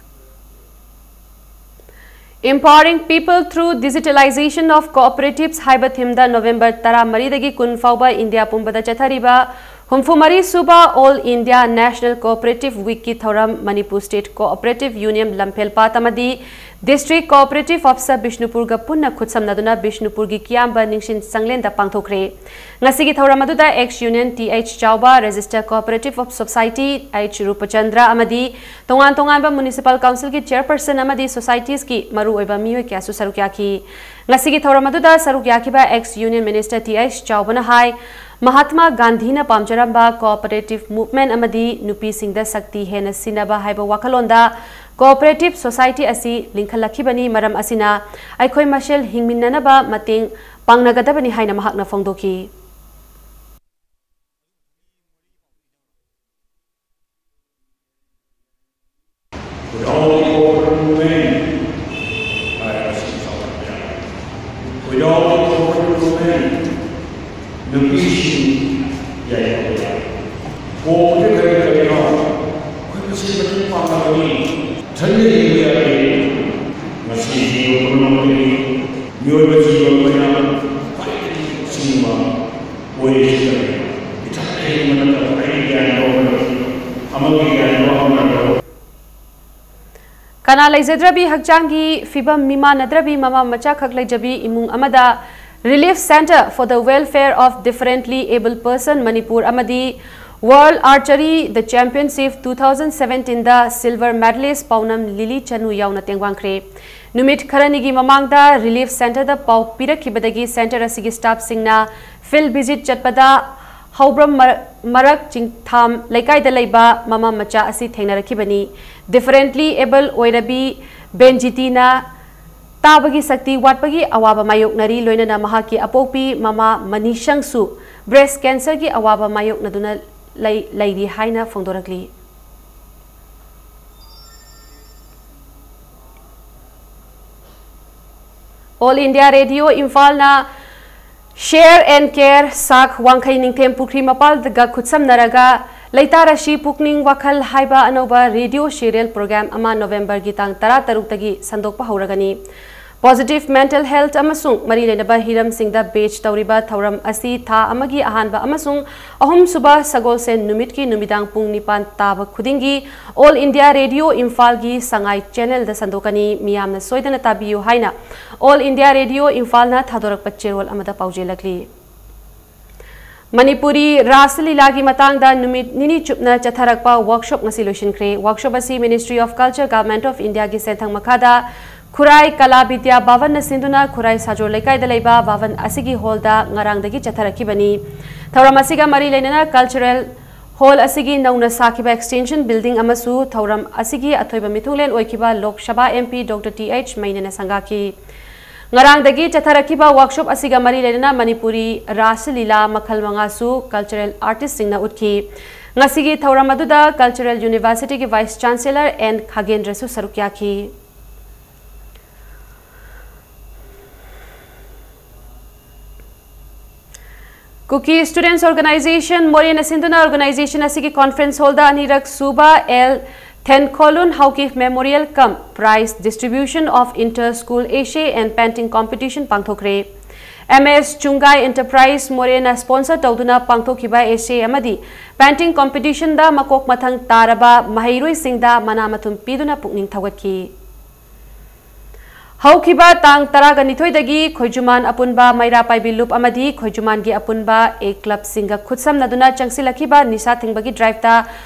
Empowering People Through Digitalization of Cooperatives ꯍꯥꯏꯕ themeꯗ ꯅꯣꯕꯦꯝꯕꯔ ꯇꯔꯥꯃꯔꯤꯗꯒꯤ ꯀꯨꯟ ꯐꯥꯎꯕ ꯏꯟꯗꯤꯌꯥ ꯄꯨꯝꯕꯗ ꯆꯠꯊꯔꯤꯕ ꯍꯨꯝꯐꯨ ꯃꯔꯤ ꯁꯨꯕ All India National Cooperative Weekꯀꯤ ꯊꯧꯔꯝ ꯃꯅꯤꯄꯨꯔ State Cooperative Union ꯂꯝꯐꯦꯜꯄꯥꯠ ꯑꯃꯗꯤ District Cooperative Officer ꯕꯤꯁꯅꯨꯄꯨꯔꯒ ꯄꯨꯟꯅ ꯈꯨꯠꯁꯝꯅꯗꯨꯅ ꯕꯤꯁꯅꯨꯄꯨꯔꯒꯤ ꯀꯤꯌꯥꯝꯕ ꯅꯤꯡꯁꯤꯡ ꯆꯪꯂꯦꯟꯗ ꯄꯥꯡꯊꯣꯛꯈ꯭ꯔꯦ꯫ ꯉꯁꯤꯒꯤ ꯊꯧꯔꯝ ꯑꯗꯨꯗ Ex Union T H ꯆꯥꯎꯕ, Register Cooperative of Society H ꯔꯨꯄꯆꯟꯗ꯭ꯔ ꯑꯃꯗꯤ ꯇꯣꯉꯥꯟ ꯇꯣꯉꯥꯟꯕ Municipal Councilꯒꯤ Chairperson ꯑꯃꯗꯤ Societiesꯀꯤ ꯃꯔꯨꯑꯣꯏꯕ ꯃꯤꯑꯣꯏ ꯀꯌꯥꯁꯨ ꯁꯔꯨꯛ ꯌꯥꯈꯤ꯫ ꯉꯁꯤꯒꯤ ꯊꯧꯔꯝ ꯑꯗꯨꯗ ꯁꯔꯨꯛ ꯌꯥꯈꯤꯕ Ex Union Minister T H ꯆꯥꯎꯕꯅ ꯍꯥꯏ, ꯃꯍꯥꯠꯃꯥ ꯒꯥꯟꯙꯤꯅ ꯄꯥꯝꯖꯔꯝꯕ Cooperative Movement ꯑꯃꯗꯤ ꯅꯨꯄꯤꯁꯤꯡꯗ ꯁꯛꯇꯤ ꯍꯦꯟꯅ ꯁꯤꯟꯅꯕ ꯍꯥꯏꯕ ꯋꯥꯈꯜꯂꯣꯟꯗ Cooperative Society ꯑꯁꯤ ꯂꯤꯡꯈꯠꯂꯛꯈꯤꯕꯅꯤ꯫ ꯃꯔꯝ ꯑꯁꯤꯅ ꯑꯩꯈꯣꯏ ꯃꯁꯦꯜ ꯍꯤꯡꯃꯤꯟꯅꯅꯕ ꯃꯇꯦꯡ ꯄꯥꯡꯅꯒꯗꯕꯅꯤ ꯍꯥꯏꯅ ꯃꯍꯥꯛꯅ ꯐꯣꯡꯗꯣꯛꯈꯤ꯫ Without the corporate women, ꯍꯥꯏꯔꯤꯕꯁꯤ ꯆꯥꯎꯈꯠꯄ ꯌꯥꯏ꯫ Without the corporate women, ꯅꯨꯄꯤꯁꯤꯡ ꯌꯥꯏꯐꯕ ꯌꯥꯏ꯫ ꯀꯣꯛꯄꯗꯤ ꯀꯔꯤ ꯀꯔꯤꯅꯣ? ꯑꯩꯈꯣꯏ ꯃꯁꯦꯜ ꯃꯇꯦꯡ ꯄꯥꯡꯅꯕꯅꯤ꯫ ꯏꯊꯟꯗ ꯍꯤꯡꯕ ꯌꯥꯗꯦ꯫ ꯃꯁꯤ ꯖꯤꯕ ꯄꯨꯝꯅꯃꯛꯇꯒꯤ, ꯃꯤꯑꯣꯏꯕ ꯖꯤꯕ ꯑꯩꯈꯣꯏꯅ ꯈ꯭ꯋꯥꯏꯗꯒꯤ ꯆꯤꯡꯕ ꯑꯣꯏꯔꯤꯁꯤ ꯀꯔꯤꯅꯣ? ꯏꯊꯟꯗ ꯍꯤꯡꯕ ꯅꯠꯇꯕ ꯑꯩꯒꯤ ꯒ꯭ꯌꯥꯟ ꯂꯧꯕ, ꯑꯃꯒꯤ ꯒ꯭ꯌꯥꯟ ꯂꯧꯕ ꯉꯝꯗꯕ꯫ ꯀꯅꯥ ꯂꯩꯖꯗ꯭ꯔꯕꯤ ꯍꯛꯆꯥꯡꯒꯤ ꯐꯤꯕꯝ ꯃꯤꯃꯥꯟꯅꯗ꯭ꯔꯕꯤ ꯃꯃꯥ ꯃꯆꯥꯈꯛ ꯂꯩꯖꯕꯤ ꯏꯃꯨꯡ ꯑꯃꯗ Relief Centre for the Welfare of Differently Abled Person Manipur ꯑꯃꯗꯤ World Archery the Championship two thousand seventeenꯗ silver medalist ꯄꯥꯎꯅꯝ ꯂꯤꯂꯤ ꯆꯅꯨ ꯌꯥꯎꯅ ꯇꯦꯡꯋꯥꯡꯈ꯭ꯔꯦ꯫ ꯅꯨꯃꯤꯠ ꯈꯔꯅꯤꯒꯤ ꯃꯃꯥꯡꯗ Relief Centreꯗ ꯄꯥꯎ ꯄꯤꯔꯛꯈꯤꯕꯗꯒꯤ centre ꯑꯁꯤꯒꯤ staffꯁꯤꯡꯅ field visit ꯆꯠꯄꯗ ꯍꯧꯕ꯭ꯔꯝ ꯃꯔ-, ꯃꯔꯛ ꯆꯤꯡꯊꯥꯝ ꯂꯩꯀꯥꯏꯗ ꯂꯩꯕ ꯃꯃꯥ ꯃꯆꯥ ꯑꯁꯤ ꯊꯦꯡꯅꯔꯛꯈꯤꯕꯅꯤ꯫ Differently able ꯑꯣꯏꯔꯕꯤ ꯕꯦꯟꯖꯤꯇꯤꯅ ꯇꯥꯕꯒꯤ ꯁꯛꯇꯤ ꯋꯥꯠꯄꯒꯤ ꯑꯋꯥꯕ ꯃꯥꯌꯣꯛꯅꯔꯤ, ꯂꯣꯏꯅꯅ ꯃꯍꯥꯛꯀꯤ ꯑꯄꯣꯛꯄꯤ ꯃꯃꯥ ꯃꯅꯤꯁꯪꯁꯨ breast cancerꯒꯤ ꯑꯋꯥꯕ ꯃꯥꯌꯣꯛꯅꯗꯨꯅ ꯂꯩ-, ꯂꯩꯔꯤ ꯍꯥꯏꯅ ꯐꯣꯡꯗꯣꯔꯛꯂꯤ꯫ All India Radio ꯏꯝꯐꯥꯜꯅ Share and Care ꯁꯥꯛ ꯋꯥꯡꯈꯩ ꯅꯤꯡꯊꯦꯝ ꯄꯨꯈ꯭ꯔꯤ ꯃꯄꯥꯜꯗꯒ ꯈꯨꯠꯁꯝꯅꯔꯒ ꯂꯩꯇꯥꯔꯁꯤ ꯄꯨꯛꯅꯤꯡ ꯋꯥꯈꯜ ꯍꯥꯏꯕ ꯑꯅꯧꯕ radio serial program ꯑꯃ ꯅꯣꯕꯦꯝꯕꯔꯒꯤ ꯇꯥꯡ ꯇꯔꯥꯇꯔꯨꯛꯇꯒꯤ ꯁꯟꯗꯣꯛꯄ ꯍꯧꯔꯒꯅꯤ꯫ Positive mental health ꯑꯃꯁꯨꯡ ꯃꯔꯤ ꯂꯩꯅꯕ ꯍꯤꯔꯝꯁꯤꯡꯗ ꯕꯦꯖ ꯇꯧꯔꯤꯕ ꯊꯧꯔꯝ ꯑꯁꯤ ꯊꯥ ꯑꯃꯒꯤ ꯑꯍꯥꯟꯕ ꯑꯃꯁꯨꯡ ꯑꯍꯨꯝꯁꯨꯕ ꯁꯒꯣꯜꯁꯦꯟ ꯅꯨꯃꯤꯠꯀꯤ ꯅꯨꯃꯤꯗꯥꯡ ꯄꯨꯡ ꯅꯤꯄꯥꯟ ꯇꯥꯕ ꯈꯨꯗꯤꯡꯒꯤ All India Radio ꯏꯝꯐꯥꯜꯒꯤ ꯁꯉꯥꯏ ꯆꯦꯅꯦꯜꯗ ꯁꯟꯗꯣꯛꯀꯅꯤ꯫ ꯃꯤꯌꯥꯝꯅ ꯁꯣꯏꯗꯅ ꯇꯥꯕꯤꯌꯨ ꯍꯥꯏꯅ All India Radio ꯏꯝꯐꯥꯜꯅ ꯊꯥꯗꯣꯔꯛꯄ ꯆꯦꯔꯣꯜ ꯑꯃꯗ ꯄꯥꯎꯖꯦꯜꯂꯛꯂꯤ꯫ ꯃꯅꯤꯄꯨꯔꯤ ꯔꯥꯁ ꯂꯤꯂꯥꯒꯤ ꯃꯇꯥꯡꯗ ꯅꯨꯃꯤꯠ ꯅꯤꯅꯤ ꯆꯨꯞꯅ ꯆꯠꯊꯔꯛꯄ ꯋꯥꯔꯛꯁꯣꯞ ꯉꯁꯤ ꯂꯣꯏꯁꯤꯟꯈ꯭ꯔꯦ꯫ ꯋꯥꯔꯛꯁꯣꯞ ꯑꯁꯤ Ministry of Culture, Government of Indiaꯒꯤ ꯁꯦꯟꯊꯪ ꯃꯈꯥꯗ ꯈꯨꯔꯥꯏ ꯀꯂꯥ ꯕꯤꯗ꯭ꯌꯥ ꯚꯕꯟꯅ ꯁꯤꯟꯗꯨꯅ ꯈꯨꯔꯥꯏ ꯁꯥꯖꯣꯔ ꯂꯩꯀꯥꯏꯗ ꯂꯩꯕ ꯚꯕꯟ ꯑꯁꯤꯒꯤ ꯍꯣꯜꯗ ꯉꯔꯥꯡꯗꯒꯤ ꯆꯠꯊꯔꯛꯈꯤꯕꯅꯤ꯫ ꯊꯧꯔꯝ ꯑꯁꯤꯒ ꯃꯔꯤ ꯂꯩꯅꯅ ꯀꯜꯆꯔꯦꯜ ꯍꯣꯜ ꯑꯁꯤꯒꯤ ꯅꯧꯅ ꯁꯥꯈꯤꯕ extension building ꯑꯃꯁꯨ ꯊꯧꯔꯝ ꯑꯁꯤꯒꯤ ꯑꯊꯣꯏꯕ ꯃꯤꯊꯨꯡꯂꯦꯟ ꯑꯣꯏꯈꯤꯕ Lok Sabha MP Doctor T H ꯃꯩꯅꯦꯅ ꯁꯪꯒꯥꯈꯤ꯫ ꯉꯔꯥꯡꯗꯒꯤ ꯆꯠꯊꯔꯛꯈꯤꯕ ꯋꯥꯔꯛꯁꯣꯞ ꯑꯁꯤꯒ ꯃꯔꯤ ꯂꯩꯅꯅ ꯃꯅꯤꯄꯨꯔꯤ ꯔꯥꯁ ꯂꯤꯂꯥ ꯃꯈꯜ ꯃꯉꯥꯁꯨ ꯀꯜꯆꯔꯦꯜ ꯑꯥꯔꯇꯤꯁꯁꯤꯡꯅ ꯎꯠꯈꯤ꯫ ꯉꯁꯤꯒꯤ ꯊꯧꯔꯝ ꯑꯗꯨꯗ ꯀꯜꯆꯔꯦꯜ ꯌꯨꯅꯤꯚꯔꯁꯤꯇꯤꯒꯤ ꯚꯥꯏꯁ ꯆꯥꯟꯁꯦꯂꯔ ꯑꯦꯟ ꯈꯥꯒꯦꯟꯗ꯭ꯔꯁꯨ ꯁꯔꯨꯛ ꯌꯥꯈꯤ꯫ Kuki Students Organization ꯃꯣꯔꯦꯅ ꯁꯤꯟꯗꯨꯅ organization ꯑꯁꯤꯒꯤ conference hallꯗ ꯑꯅꯤꯔꯛ ꯁꯨꯕ L ꯊꯦꯟꯈꯣꯂꯨꯟ Haokip Memorial cum Prize Distribution of Inter School Essay and Painting Competition ꯄꯥꯡꯊꯣꯛꯈ꯭ꯔꯦ꯫ M S Chungai Enterprise ꯃꯣꯔꯦꯅ sponsor ꯇꯧꯗꯨꯅ ꯄꯥꯡꯊꯣꯛꯈꯤꯕ essay ꯑꯃꯗꯤ painting competitionꯗ ꯃꯀꯣꯛ ꯃꯊꯪ ꯇꯥꯔꯕ ꯃꯍꯩꯔꯣꯏꯁꯤꯡꯗ ꯃꯅꯥ ꯃꯊꯨꯝ ꯄꯤꯗꯨꯅ ꯄꯨꯛꯅꯤꯡ ꯊꯧꯒꯠꯈꯤ꯫ ꯍꯧꯈꯤꯕ ꯇꯥꯡ ꯇꯔꯥꯒ ꯅꯤꯊꯣꯏꯗꯒꯤ ꯈꯣꯏꯖꯨꯃꯥꯟ ꯑꯄꯨꯟꯕ ꯃꯩꯔꯥ ꯄꯥꯏꯕꯤ ꯂꯨꯞ ꯑꯃꯗꯤ ꯈꯣꯏꯖꯨꯃꯥꯟꯒꯤ ꯑꯄꯨꯟꯕ A clubꯁꯤꯡꯒ ꯈꯨꯠꯁꯝꯅꯗꯨꯅ ꯆꯪꯁꯤꯜꯂꯛꯈꯤꯕ ꯅꯤꯁꯥ ꯊꯤꯡꯕꯒꯤ driveꯇ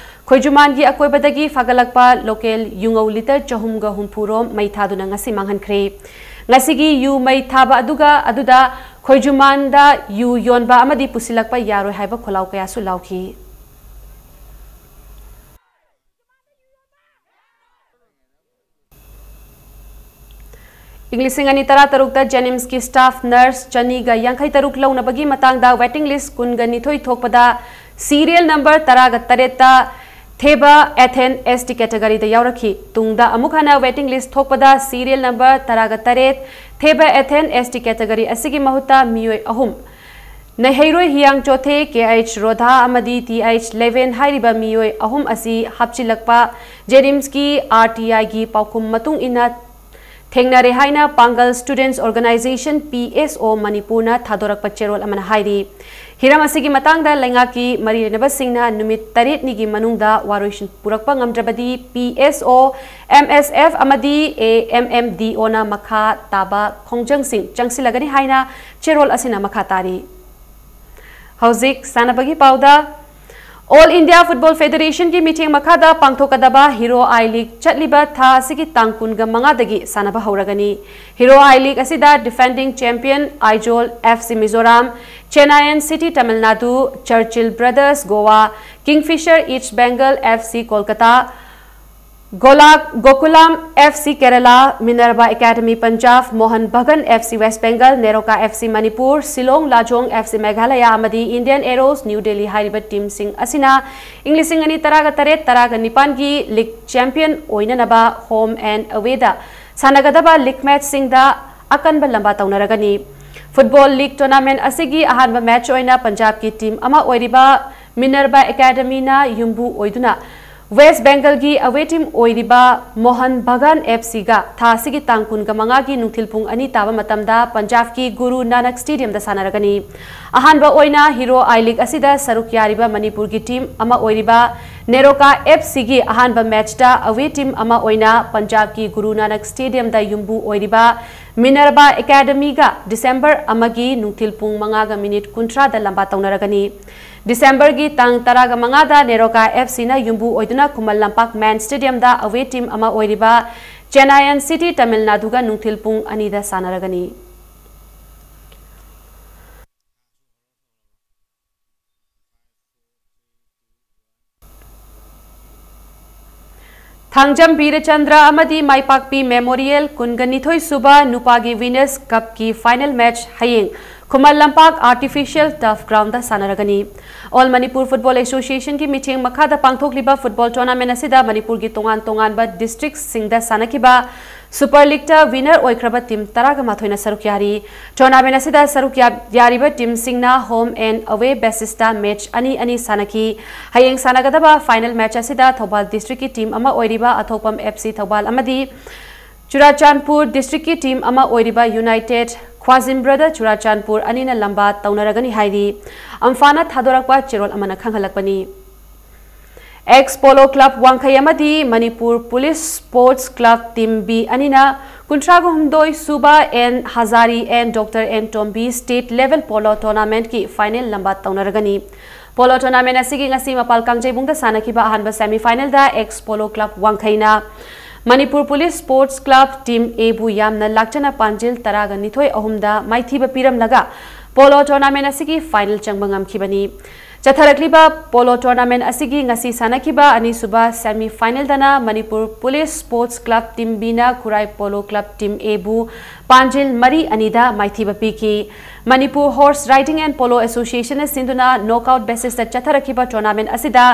ꯈꯣꯏꯖꯨꯃꯥꯟꯒꯤ ꯑꯀꯣꯏꯕꯗꯒꯤ ꯐꯥꯒꯠꯂꯛꯄ local ꯌꯨꯉꯧ litre ꯆꯍꯨꯝꯒ ꯍꯨꯝꯐꯨ ꯔꯣꯝ ꯃꯩ ꯊꯥꯗꯨꯅ ꯉꯁꯤ ꯃꯥꯡꯍꯟꯈ꯭ꯔꯦ꯫ ꯉꯁꯤꯒꯤ ꯌꯨ ꯃꯩ ꯊꯥꯕ ꯑꯗꯨꯒ ꯑꯗꯨꯗ ꯈꯣꯏꯖꯨꯃꯥꯟꯗ ꯌꯨ ꯌꯣꯟꯕ ꯑꯃꯗꯤ ꯄꯨꯁꯤꯜꯂꯛꯄ ꯌꯥꯔꯣꯏ ꯍꯥꯏꯕ ꯈꯣꯜꯂꯥꯎ ꯀꯌꯥꯁꯨ ꯂꯥꯎꯈꯤ꯫ ꯏꯪ ꯂꯤꯁꯤꯡ ꯑꯅꯤ ꯇꯔꯥꯇꯔꯨꯛꯇ JNIMSꯀꯤ staff nurse ꯆꯅꯤꯒ ꯌꯥꯡꯈꯩ ꯇꯔꯨꯛ ꯂꯧꯅꯕꯒꯤ ꯃꯇꯥꯡꯗ waiting list ꯀꯨꯟꯒ ꯅꯤꯊꯣꯏ ꯊꯣꯛꯄꯗ serial number ꯇꯔꯥꯒ ꯇꯔꯦꯠꯇ ꯊꯦꯕ ꯑꯦꯊꯦꯟ ST categoryꯗ ꯌꯥꯎꯔꯛꯈꯤ꯫ ꯇꯨꯡꯗ ꯑꯃꯨꯛ ꯍꯟꯅ waiting list ꯊꯣꯛꯄꯗ serial number ꯇꯔꯥꯒ ꯇꯔꯦꯠ ꯊꯦꯕ ꯑꯦꯊꯦꯟ ST category ꯑꯁꯤꯒꯤ ꯃꯍꯨꯠꯇ ꯃꯤꯑꯣꯏ ꯑꯍꯨꯝ, ꯅꯩꯍꯩꯔꯣꯏ ꯍꯤꯌꯥꯡ ꯆꯣꯊꯦ, K H ꯔꯣꯙꯥ ꯑꯃꯗꯤ T H ꯂꯦꯚꯦꯟ ꯍꯥꯏꯔꯤꯕ ꯃꯤꯑꯣꯏ ꯑꯍꯨꯝ ꯑꯁꯤ ꯍꯥꯞꯆꯤꯜꯂꯛꯄ JNIMSꯀꯤ RTIꯒꯤ ꯄꯥꯎꯈꯨꯝ ꯃꯇꯨꯡ ꯏꯟꯅ ꯊꯦꯡꯅꯔꯦ ꯍꯥꯏꯅ ꯄꯥꯡꯒꯜ Students Organisation, P S O, ꯃꯅꯤꯄꯨꯔꯅ ꯊꯥꯗꯣꯔꯛꯄ ꯆꯦꯔꯣꯜ ꯑꯃꯅ ꯍꯥꯏꯔꯤ꯫ ꯍꯤꯔꯝ ꯑꯁꯤꯒꯤ ꯃꯇꯥꯡꯗ ꯂꯩꯉꯥꯛꯀꯤ ꯃꯔꯤ ꯂꯩꯅꯕꯁꯤꯡꯅ ꯅꯨꯃꯤꯠ ꯇꯔꯦꯠꯅꯤꯒꯤ ꯃꯅꯨꯡꯗ ꯋꯥꯔꯣꯏꯁꯤꯟ ꯄꯨꯔꯛꯄ ꯉꯝꯗ꯭ꯔꯕꯗꯤ P S O, M S F ꯑꯃꯗꯤ A M M D O ꯅ ꯃꯈꯥ ꯇꯥꯕ ꯈꯣꯡꯖꯪꯁꯤꯡ ꯆꯪꯁꯤꯜꯂꯒꯅꯤ ꯍꯥꯏꯅ ꯆꯦꯔꯣꯜ ꯑꯁꯤꯅ ꯃꯈꯥ ꯇꯥꯔꯤ꯫ ꯍꯧꯖꯤꯛ ꯁꯥꯟꯅꯕꯒꯤ ꯄꯥꯎꯗ꯫ All India Football Federation ꯒꯤ ꯃꯤꯠꯌꯦꯡ ꯃꯈꯥꯗ ꯄꯥꯡꯊꯣꯛꯀꯗꯕ Hero I League ꯆꯠꯂꯤꯕ ꯊꯥ ꯑꯁꯤꯒꯤ ꯇꯥꯡ ꯀꯨꯟꯒ ꯃꯉꯥꯗꯒꯤ ꯁꯥꯟꯅꯕ ꯍꯧꯔꯒꯅꯤ꯫ Hero I League ꯑꯁꯤꯗ defending champion Aizawl F C Mizoram, Chennaiyin City Tamil Nadu, Churchill Brothers Goa, Kingfisher East Bengal F C Kolkata, Golak Gokulam F C Kerala, Minerva Academy Punjab, Mohan Bagan F C West Bengal, Neroka F C Manipur, Shillong Lajong F C Meghalaya ꯑꯃꯗꯤ Indian Arrows New Delhi ꯍꯥꯏꯔꯤꯕ team ꯁꯤꯡ ꯑꯁꯤꯅ ꯏꯪ ꯂꯤꯁꯤꯡ ꯑꯅꯤ ꯇꯔꯥꯒ ꯇꯔꯦꯠ ꯇꯔꯥꯒ ꯅꯤꯄꯥꯟꯒꯤ league champion ꯑꯣꯏꯅꯅꯕ home and away the ꯁꯥꯟꯅꯒꯗꯕ league match ꯁꯤꯡꯗ ꯑꯀꯟꯕ ꯂꯝꯕꯥ ꯇꯧꯅꯔꯒꯅꯤ꯫ Football league tournament ꯑꯁꯤꯒꯤ ꯑꯍꯥꯟꯕ match ꯑꯣꯏꯅ ꯄꯟꯖꯥꯕꯀꯤ team ꯑꯃ ꯑꯣꯏꯔꯤꯕ Minerva Academy ꯅ ꯌꯨꯝꯕꯨ ꯑꯣꯏꯗꯨꯅ West Bengal ꯒꯤ away team ꯑꯣꯏꯔꯤꯕ Mohan Bagan F C ꯒ ꯊꯥ ꯑꯁꯤꯒꯤ ꯇꯥꯡ ꯀꯨꯟꯒ ꯃꯉꯥꯒꯤ ꯅꯨꯡꯊꯤꯜ ꯄꯨꯡ ꯑꯅꯤ ꯇꯥꯕ ꯃꯇꯝꯗ ꯄꯟꯖꯥꯕꯀꯤ Guru Nanak Stadium ꯗ ꯁꯥꯟꯅꯔꯒꯅꯤ꯫ ꯑꯍꯥꯟꯕ ꯑꯣꯏꯅ Hero I League ꯑꯁꯤꯗ ꯁꯔꯨꯛ ꯌꯥꯔꯤꯕ ꯃꯅꯤꯄꯨꯔꯒꯤ team ꯑꯃ ꯑꯣꯏꯔꯤꯕ Neroka F C ꯒꯤ ꯑꯍꯥꯟꯕ match ꯇ away team ꯑꯃ ꯑꯣꯏꯅ ꯄꯟꯖꯥꯕꯀꯤ Guru Nanak Stadium ꯗ ꯌꯨꯝꯕꯨ ꯑꯣꯏꯔꯤꯕ Minerva Academy ꯒ December ꯑꯃꯒꯤ ꯅꯨꯡꯊꯤꯜ ꯄꯨꯡ ꯃꯉꯥꯒ minute ꯀꯨꯟꯊ꯭ꯔꯥꯗ ꯂꯝꯕꯥ ꯇꯧꯅꯔꯒꯅꯤ꯫ December ꯒꯤ ꯇꯥꯡ ꯇꯔꯥꯒ ꯃꯉꯥꯗ Neroka F C ꯅ ꯌꯨꯝꯕꯨ ꯑꯣꯏꯗꯨꯅ ꯈꯨꯃꯟ ꯂꯝꯄꯥꯛ Main Stadium ꯗ away team ꯑꯃ ꯑꯣꯏꯔꯤꯕ Chennaiyin City Tamil Nadu ꯒ ꯅꯨꯡꯊꯤꯜ ꯄꯨꯡ ꯑꯅꯤꯗ ꯁꯥꯟꯅꯔꯒꯅꯤ꯫ ꯊꯥꯡꯖꯝ ꯕꯤꯔꯆꯟꯗ꯭ꯔ ꯑꯃꯗꯤ ꯃꯥꯏꯄꯥꯛꯄꯤ Memorial ꯀꯨꯟꯒ ꯅꯤꯊꯣꯏ ꯁꯨꯕ ꯅꯨꯄꯥꯒꯤ Winners Cup ꯀꯤ final match ꯍꯌꯦꯡ Khuman Lampak Artificial Turf Ground ꯗ ꯁꯥꯟꯅꯔꯒꯅꯤ꯫ All Manipur Football Association ꯒꯤ ꯃꯤꯠꯌꯦꯡ ꯃꯈꯥꯗ ꯄꯥꯡꯊꯣꯛꯂꯤꯕ football tournament ꯑꯁꯤꯗ ꯃꯅꯤꯄꯨꯔꯒꯤ ꯇꯣꯉꯥꯟ ꯇꯣꯉꯥꯟꯕ district ꯁꯤꯡꯗ ꯁꯥꯟꯅꯈꯤꯕ Super League ꯇ winner ꯑꯣꯏꯈ꯭ꯔꯕ team ꯇꯔꯥꯒ ꯃꯥꯊꯣꯏꯅ ꯁꯔꯨꯛ ꯌꯥꯔꯤ꯫ Tournament ꯑꯁꯤꯗ ꯁꯔꯨꯛ ꯌꯥ-, ꯌꯥꯔꯤꯕ team ꯁꯤꯡꯅ home and away basis ꯇ match ꯑꯅꯤ ꯑꯅꯤ ꯁꯥꯟꯅꯈꯤ꯫ ꯍꯌꯦꯡ ꯁꯥꯟꯅꯒꯗꯕ final match ꯑꯁꯤꯗ ꯊꯧꯕꯥꯜ district ꯀꯤ team ꯑꯃ ꯑꯣꯏꯔꯤꯕ ꯑꯊꯣꯛꯄꯝ F C ꯊꯧꯕꯥꯜ ꯑꯃꯗꯤ ꯆꯨꯔꯥꯆꯥꯟꯄꯨꯔ ꯗꯤꯁꯇ꯭ꯔꯤꯛꯀꯤ ꯇꯤꯝ ꯑꯃ ꯑꯣꯏꯔꯤꯕ ꯌꯨꯅꯥꯏꯇꯦꯗ ꯈ꯭ꯋꯥꯖꯤꯝ ꯕ꯭ꯔꯗꯔ ꯆꯨꯔꯥꯆꯥꯟꯄꯨꯔ ꯑꯅꯤꯅ ꯂꯝꯕꯥ ꯇꯧꯅꯔꯒꯅꯤ ꯍꯥꯏꯔꯤ꯫ ꯑꯝꯐꯥꯅ ꯊꯥꯗꯣꯔꯛꯄ ꯆꯦꯔꯣꯜ ꯑꯃꯅ ꯈꯪꯍꯜꯂꯛꯄꯅꯤ꯫ ꯑꯦꯛꯁ ꯄꯣꯂꯣ ꯀ꯭ꯂꯕ ꯋꯥꯡꯈꯩ ꯑꯃꯗꯤ Manipur police sports club team B ꯑꯅꯤꯅ ꯀꯨꯟꯊ꯭ꯔꯥꯒ ꯍꯨꯝꯗꯣꯏ ꯁꯨꯕ ꯑꯦꯟ ꯍꯖꯥꯔꯤ ꯑꯦꯟ ꯗꯣꯛꯇꯔ ꯑꯦꯟ ꯇꯣꯝꯕꯤ ꯁ꯭ꯇꯦꯠ ꯂꯦꯚꯦꯜ ꯄꯣꯂꯣ ꯇꯣꯔꯅꯥꯃꯦꯟꯠꯀꯤ ꯐꯥꯏꯅꯦꯜ ꯂꯝꯕꯥ ꯇꯧꯅꯔꯒꯅꯤ꯫ ꯄꯣꯂꯣ ꯇꯣꯔꯅꯥꯃꯦꯟꯠ ꯑꯁꯤꯒꯤ ꯉꯁꯤ ꯃꯄꯥꯜ ꯀꯥꯡꯖꯩꯕꯨꯡꯗ ꯁꯥꯟꯅꯈꯤꯕ ꯑꯍꯥꯟꯕ ꯁꯦꯃꯤ ꯐꯥꯏꯅꯦꯜꯗ ꯑꯦꯛꯁ ꯄꯣꯂꯣ ꯀ꯭ꯂꯕ ꯋꯥꯡꯈꯩꯅ Manipur police sports club team ꯑꯦꯕꯨ ꯌꯥꯝꯅ ꯂꯥꯛꯆꯅ ꯄꯥꯟꯖꯤꯜ ꯇꯔꯥꯒ ꯅꯤꯊꯣꯏ ꯑꯍꯨꯝꯗ ꯃꯥꯏꯊꯤꯕ ꯄꯤꯔꯝꯂꯒ ꯄꯣꯂꯣ ꯇꯣꯔꯅꯥꯃꯦꯟꯠ ꯑꯁꯤꯒꯤ ꯐꯥꯏꯅꯦꯜ ꯆꯪꯕ ꯉꯝꯈꯤꯕꯅꯤ꯫ ꯆꯠꯊꯔꯛꯂꯤꯕ ꯄꯣꯂꯣ ꯇꯣꯔꯅꯥꯃꯦꯟꯠ ꯑꯁꯤꯒꯤ ꯉꯁꯤ ꯁꯥꯟꯅꯈꯤꯕ ꯑꯅꯤꯁꯨꯕ ꯁꯦꯃꯤ ꯐꯥꯏꯅꯦꯜꯗꯅ Manipur police sports club team ꯕꯤꯅ ꯈꯨꯔꯥꯏ ꯄꯣꯂꯣ ꯀ꯭ꯂꯕ ꯇꯤꯝ ꯑꯦꯕꯨ ꯄꯥꯟꯖꯤꯜ ꯃꯔꯤ ꯑꯅꯤꯗ ꯃꯥꯏꯊꯤꯕ ꯄꯤꯈꯤ꯫ Manipur horse riding and polo ꯑꯦꯁꯣꯁꯤꯌꯦꯁꯟꯅ ꯁꯤꯟꯗꯨꯅ ꯅꯣꯛꯑꯥꯎꯠ ꯕꯦꯁꯤꯁꯇ ꯆꯠꯊꯔꯛꯈꯤꯕ ꯇꯣꯔꯅꯥꯃꯦꯟꯠ ꯑꯁꯤꯗ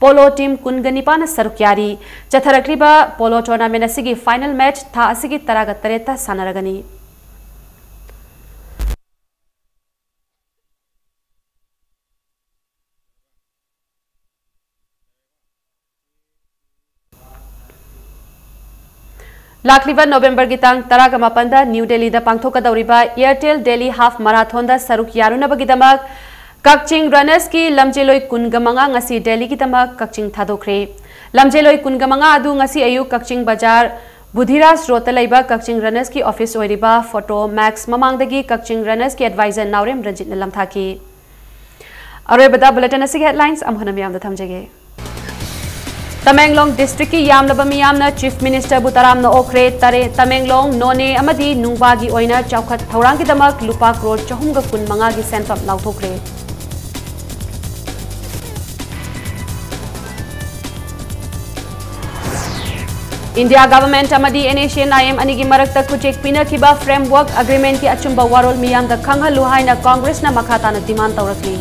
ꯄꯣꯂꯣ ꯇꯤꯝ ꯀꯨꯟꯒ ꯅꯤꯄꯥꯟꯅ ꯁꯔꯨꯛ ꯌꯥꯔꯤ꯫ ꯆꯠꯊꯔꯛꯂꯤꯕ ꯄꯣꯂꯣ ꯇꯣꯔꯅꯥꯃꯦꯟꯠ ꯑꯁꯤꯒꯤ ꯐꯥꯏꯅꯦꯜ ꯃꯦꯆ ꯊꯥ ꯑꯁꯤꯒꯤ ꯇꯔꯥꯒ ꯇꯔꯦꯠꯇ ꯁꯥꯟꯅꯔꯒꯅꯤ꯫ ꯂꯥꯛꯂꯤꯕ ꯅꯣꯕꯦꯝꯕꯔꯒꯤ ꯇꯥꯡ ꯇꯔꯥꯒ ꯃꯥꯄꯟꯗ ꯅ꯭ꯌꯨ ꯗꯦꯜꯂꯤꯗ ꯄꯥꯡꯊꯣꯛꯀꯗꯧꯔꯤꯕ ꯑꯦꯌꯔꯇꯦꯜ ꯗꯦꯜꯂꯤ ꯍꯥꯐ ꯃꯔꯥꯊꯣꯟꯗ ꯁꯔꯨꯛ ꯌꯥꯔꯨꯅꯕꯒꯤꯗꯃꯛ ꯀꯛꯆꯤꯡ ꯔꯟꯅꯔꯁꯀꯤ ꯂꯝꯖꯦꯜꯂꯣꯏ ꯀꯨꯟꯒ ꯃꯉꯥ ꯉꯁꯤ ꯗꯦꯜꯂꯤꯒꯤꯗꯃꯛ ꯀꯛꯆꯤꯡ ꯊꯥꯗꯣꯛꯈ꯭ꯔꯦ꯫ ꯂꯝꯖꯦꯜꯂꯣꯏ ꯀꯨꯟꯒ ꯃꯉꯥ ꯑꯗꯨ ꯉꯁꯤ ꯑꯌꯨꯛ ꯀꯛꯆꯤꯡ ꯕꯖꯥꯔ ꯕꯨꯙꯤꯔꯥꯖ ꯔꯣꯗꯇ ꯂꯩꯕ ꯀꯛꯆꯤꯡ ꯔꯟꯅꯔꯁꯀꯤ ꯑꯣꯐꯤꯁ ꯑꯣꯏꯔꯤꯕ ꯐꯣꯇꯣ ꯃꯦꯛꯁ ꯃꯃꯥꯡꯗꯒꯤ ꯀꯛꯆꯤꯡ ꯔꯟꯅꯔꯁꯀꯤ ꯑꯦꯗꯚꯥꯏꯖꯔ ꯅꯥꯎꯔꯦꯝ ꯔꯟꯖꯤꯠꯅ ꯂꯝꯊꯥꯈꯤ꯫ ꯑꯔꯣꯏꯕꯗ ꯕꯨꯂꯦꯇꯤꯟ ꯑꯁꯤꯒꯤ ꯍꯦꯗꯂꯥꯏꯟꯁ ꯑꯃꯨꯛ ꯍꯟꯅ ꯃꯤꯌꯥꯝꯗ ꯊꯝꯖꯒꯦ꯫ ꯇꯃꯦꯡꯂꯣꯡ ꯗꯤꯁꯇ꯭ꯔꯤꯛꯀꯤ ꯌꯥꯝꯂꯕ ꯃꯤꯌꯥꯝꯅ ꯆꯤꯐ ꯃꯤꯅꯤꯁꯇꯔꯕꯨ ꯇꯔꯥꯝꯅ ꯑꯣꯛꯈ꯭ꯔꯦ꯫ ꯇꯔꯦ-, ꯇꯃꯦꯡꯂꯣꯡ, ꯅꯣꯅꯦ ꯑꯃꯗꯤ ꯅꯨꯡꯕꯥꯒꯤ ꯑꯣꯏꯅ ꯆꯥꯎꯈꯠ ꯊꯧꯔꯥꯡꯒꯤꯗꯃꯛ ꯂꯨꯄꯥ ꯀ꯭ꯔꯣꯔ ꯆꯍꯨꯝꯒ ꯀꯨꯟ ꯃꯉꯥꯒꯤ ꯁꯦꯟꯐꯝ ꯂꯥꯎꯊꯣꯛꯈ꯭ꯔꯦ꯫ ꯏꯟꯗꯤꯌꯥ ꯒꯚꯔꯟꯃꯦꯟꯠ ꯑꯃꯗꯤ N S N I M ꯑꯅꯤꯒꯤ ꯃꯔꯛꯇ ꯈꯨꯠꯌꯦꯛ ꯄꯤꯅꯈꯤꯕ ꯐ꯭ꯔꯦꯝꯋꯔꯛ ꯑꯦꯒ꯭ꯔꯤꯃꯦꯟꯠꯀꯤ ꯑꯆꯨꯝꯕ ꯋꯥꯔꯣꯜ ꯃꯤꯌꯥꯝꯗ ꯈꯪꯍꯜꯂꯨ ꯍꯥꯏꯅ ꯀꯣꯡꯒ꯭ꯔꯦꯁꯅ ꯃꯈꯥ ꯇꯥꯅ ꯗꯤꯃꯥꯟ ꯇꯧꯔꯛꯂꯤ꯫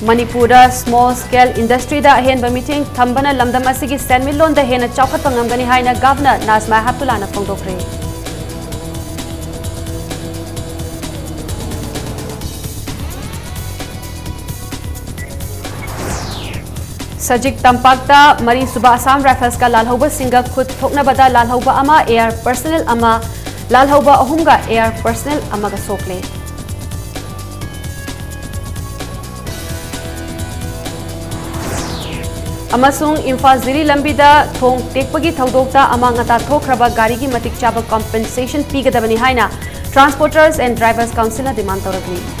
ꯃꯅꯤꯄꯨꯔꯗ ꯁ꯭ꯃꯣꯜ ꯁ꯭ꯀꯦꯜ ꯏꯟꯗꯁꯇ꯭ꯔꯤꯗ ꯑꯍꯦꯟꯕ ꯃꯤꯠꯌꯦꯡ ꯊꯝꯕꯅ ꯂꯝꯗꯝ ꯑꯁꯤꯒꯤ ꯁꯦꯟꯃꯤꯠꯂꯣꯟꯗ ꯍꯦꯟꯅ ꯆꯥꯎꯈꯠꯄ ꯉꯝꯒꯅꯤ ꯍꯥꯏꯅ ꯒꯚꯔꯅꯔ ꯅꯥꯖꯃꯥ ꯍꯦꯞꯇꯨꯂꯥꯅ ꯐꯣꯡꯗꯣꯛꯈ꯭ꯔꯦ꯫ ꯁꯖꯤꯛ ꯇꯝꯄꯥꯛꯇ ꯃꯔꯤꯁꯨꯕ ꯑꯁꯥꯝ ꯔꯥꯏꯐꯜꯁꯀ ꯂꯥꯜꯍꯧꯕꯁꯤꯡꯒ ꯈꯨꯠ ꯊꯣꯛꯅꯕꯗ ꯂꯥꯜꯍꯧꯕ ꯑꯃ, ꯑꯦꯌꯥꯔ ꯄꯔꯁꯅꯦꯜ ꯑꯃ, ꯂꯥꯜꯍꯧꯕ ꯑꯍꯨꯝꯒ ꯑꯦꯌꯥꯔ ꯄꯔꯁꯅꯦꯜ ꯑꯃꯒ ꯁꯣꯛꯂꯦ꯫ ꯑꯃꯁꯨꯡ ꯏꯝꯐꯥꯜ ꯖꯤꯔꯤ ꯂꯝꯕꯤꯗ ꯊꯣꯡ ꯇꯦꯛꯄꯒꯤ ꯊꯧꯗꯣꯛꯇ ꯑꯃꯥꯡ ꯑꯇꯥ ꯊꯣꯛꯈ꯭ꯔꯕ ꯒꯥꯔꯤꯒꯤ ꯃꯇꯤꯛ ꯆꯥꯕ ꯀꯝꯄꯦꯟꯁꯦꯁꯟ ꯄꯤꯒꯗꯕꯅꯤ ꯍꯥꯏꯅ Transporters and Drivers Councilꯅ ꯗꯤꯃꯥꯟ ꯇꯧꯔꯛꯂꯤ꯫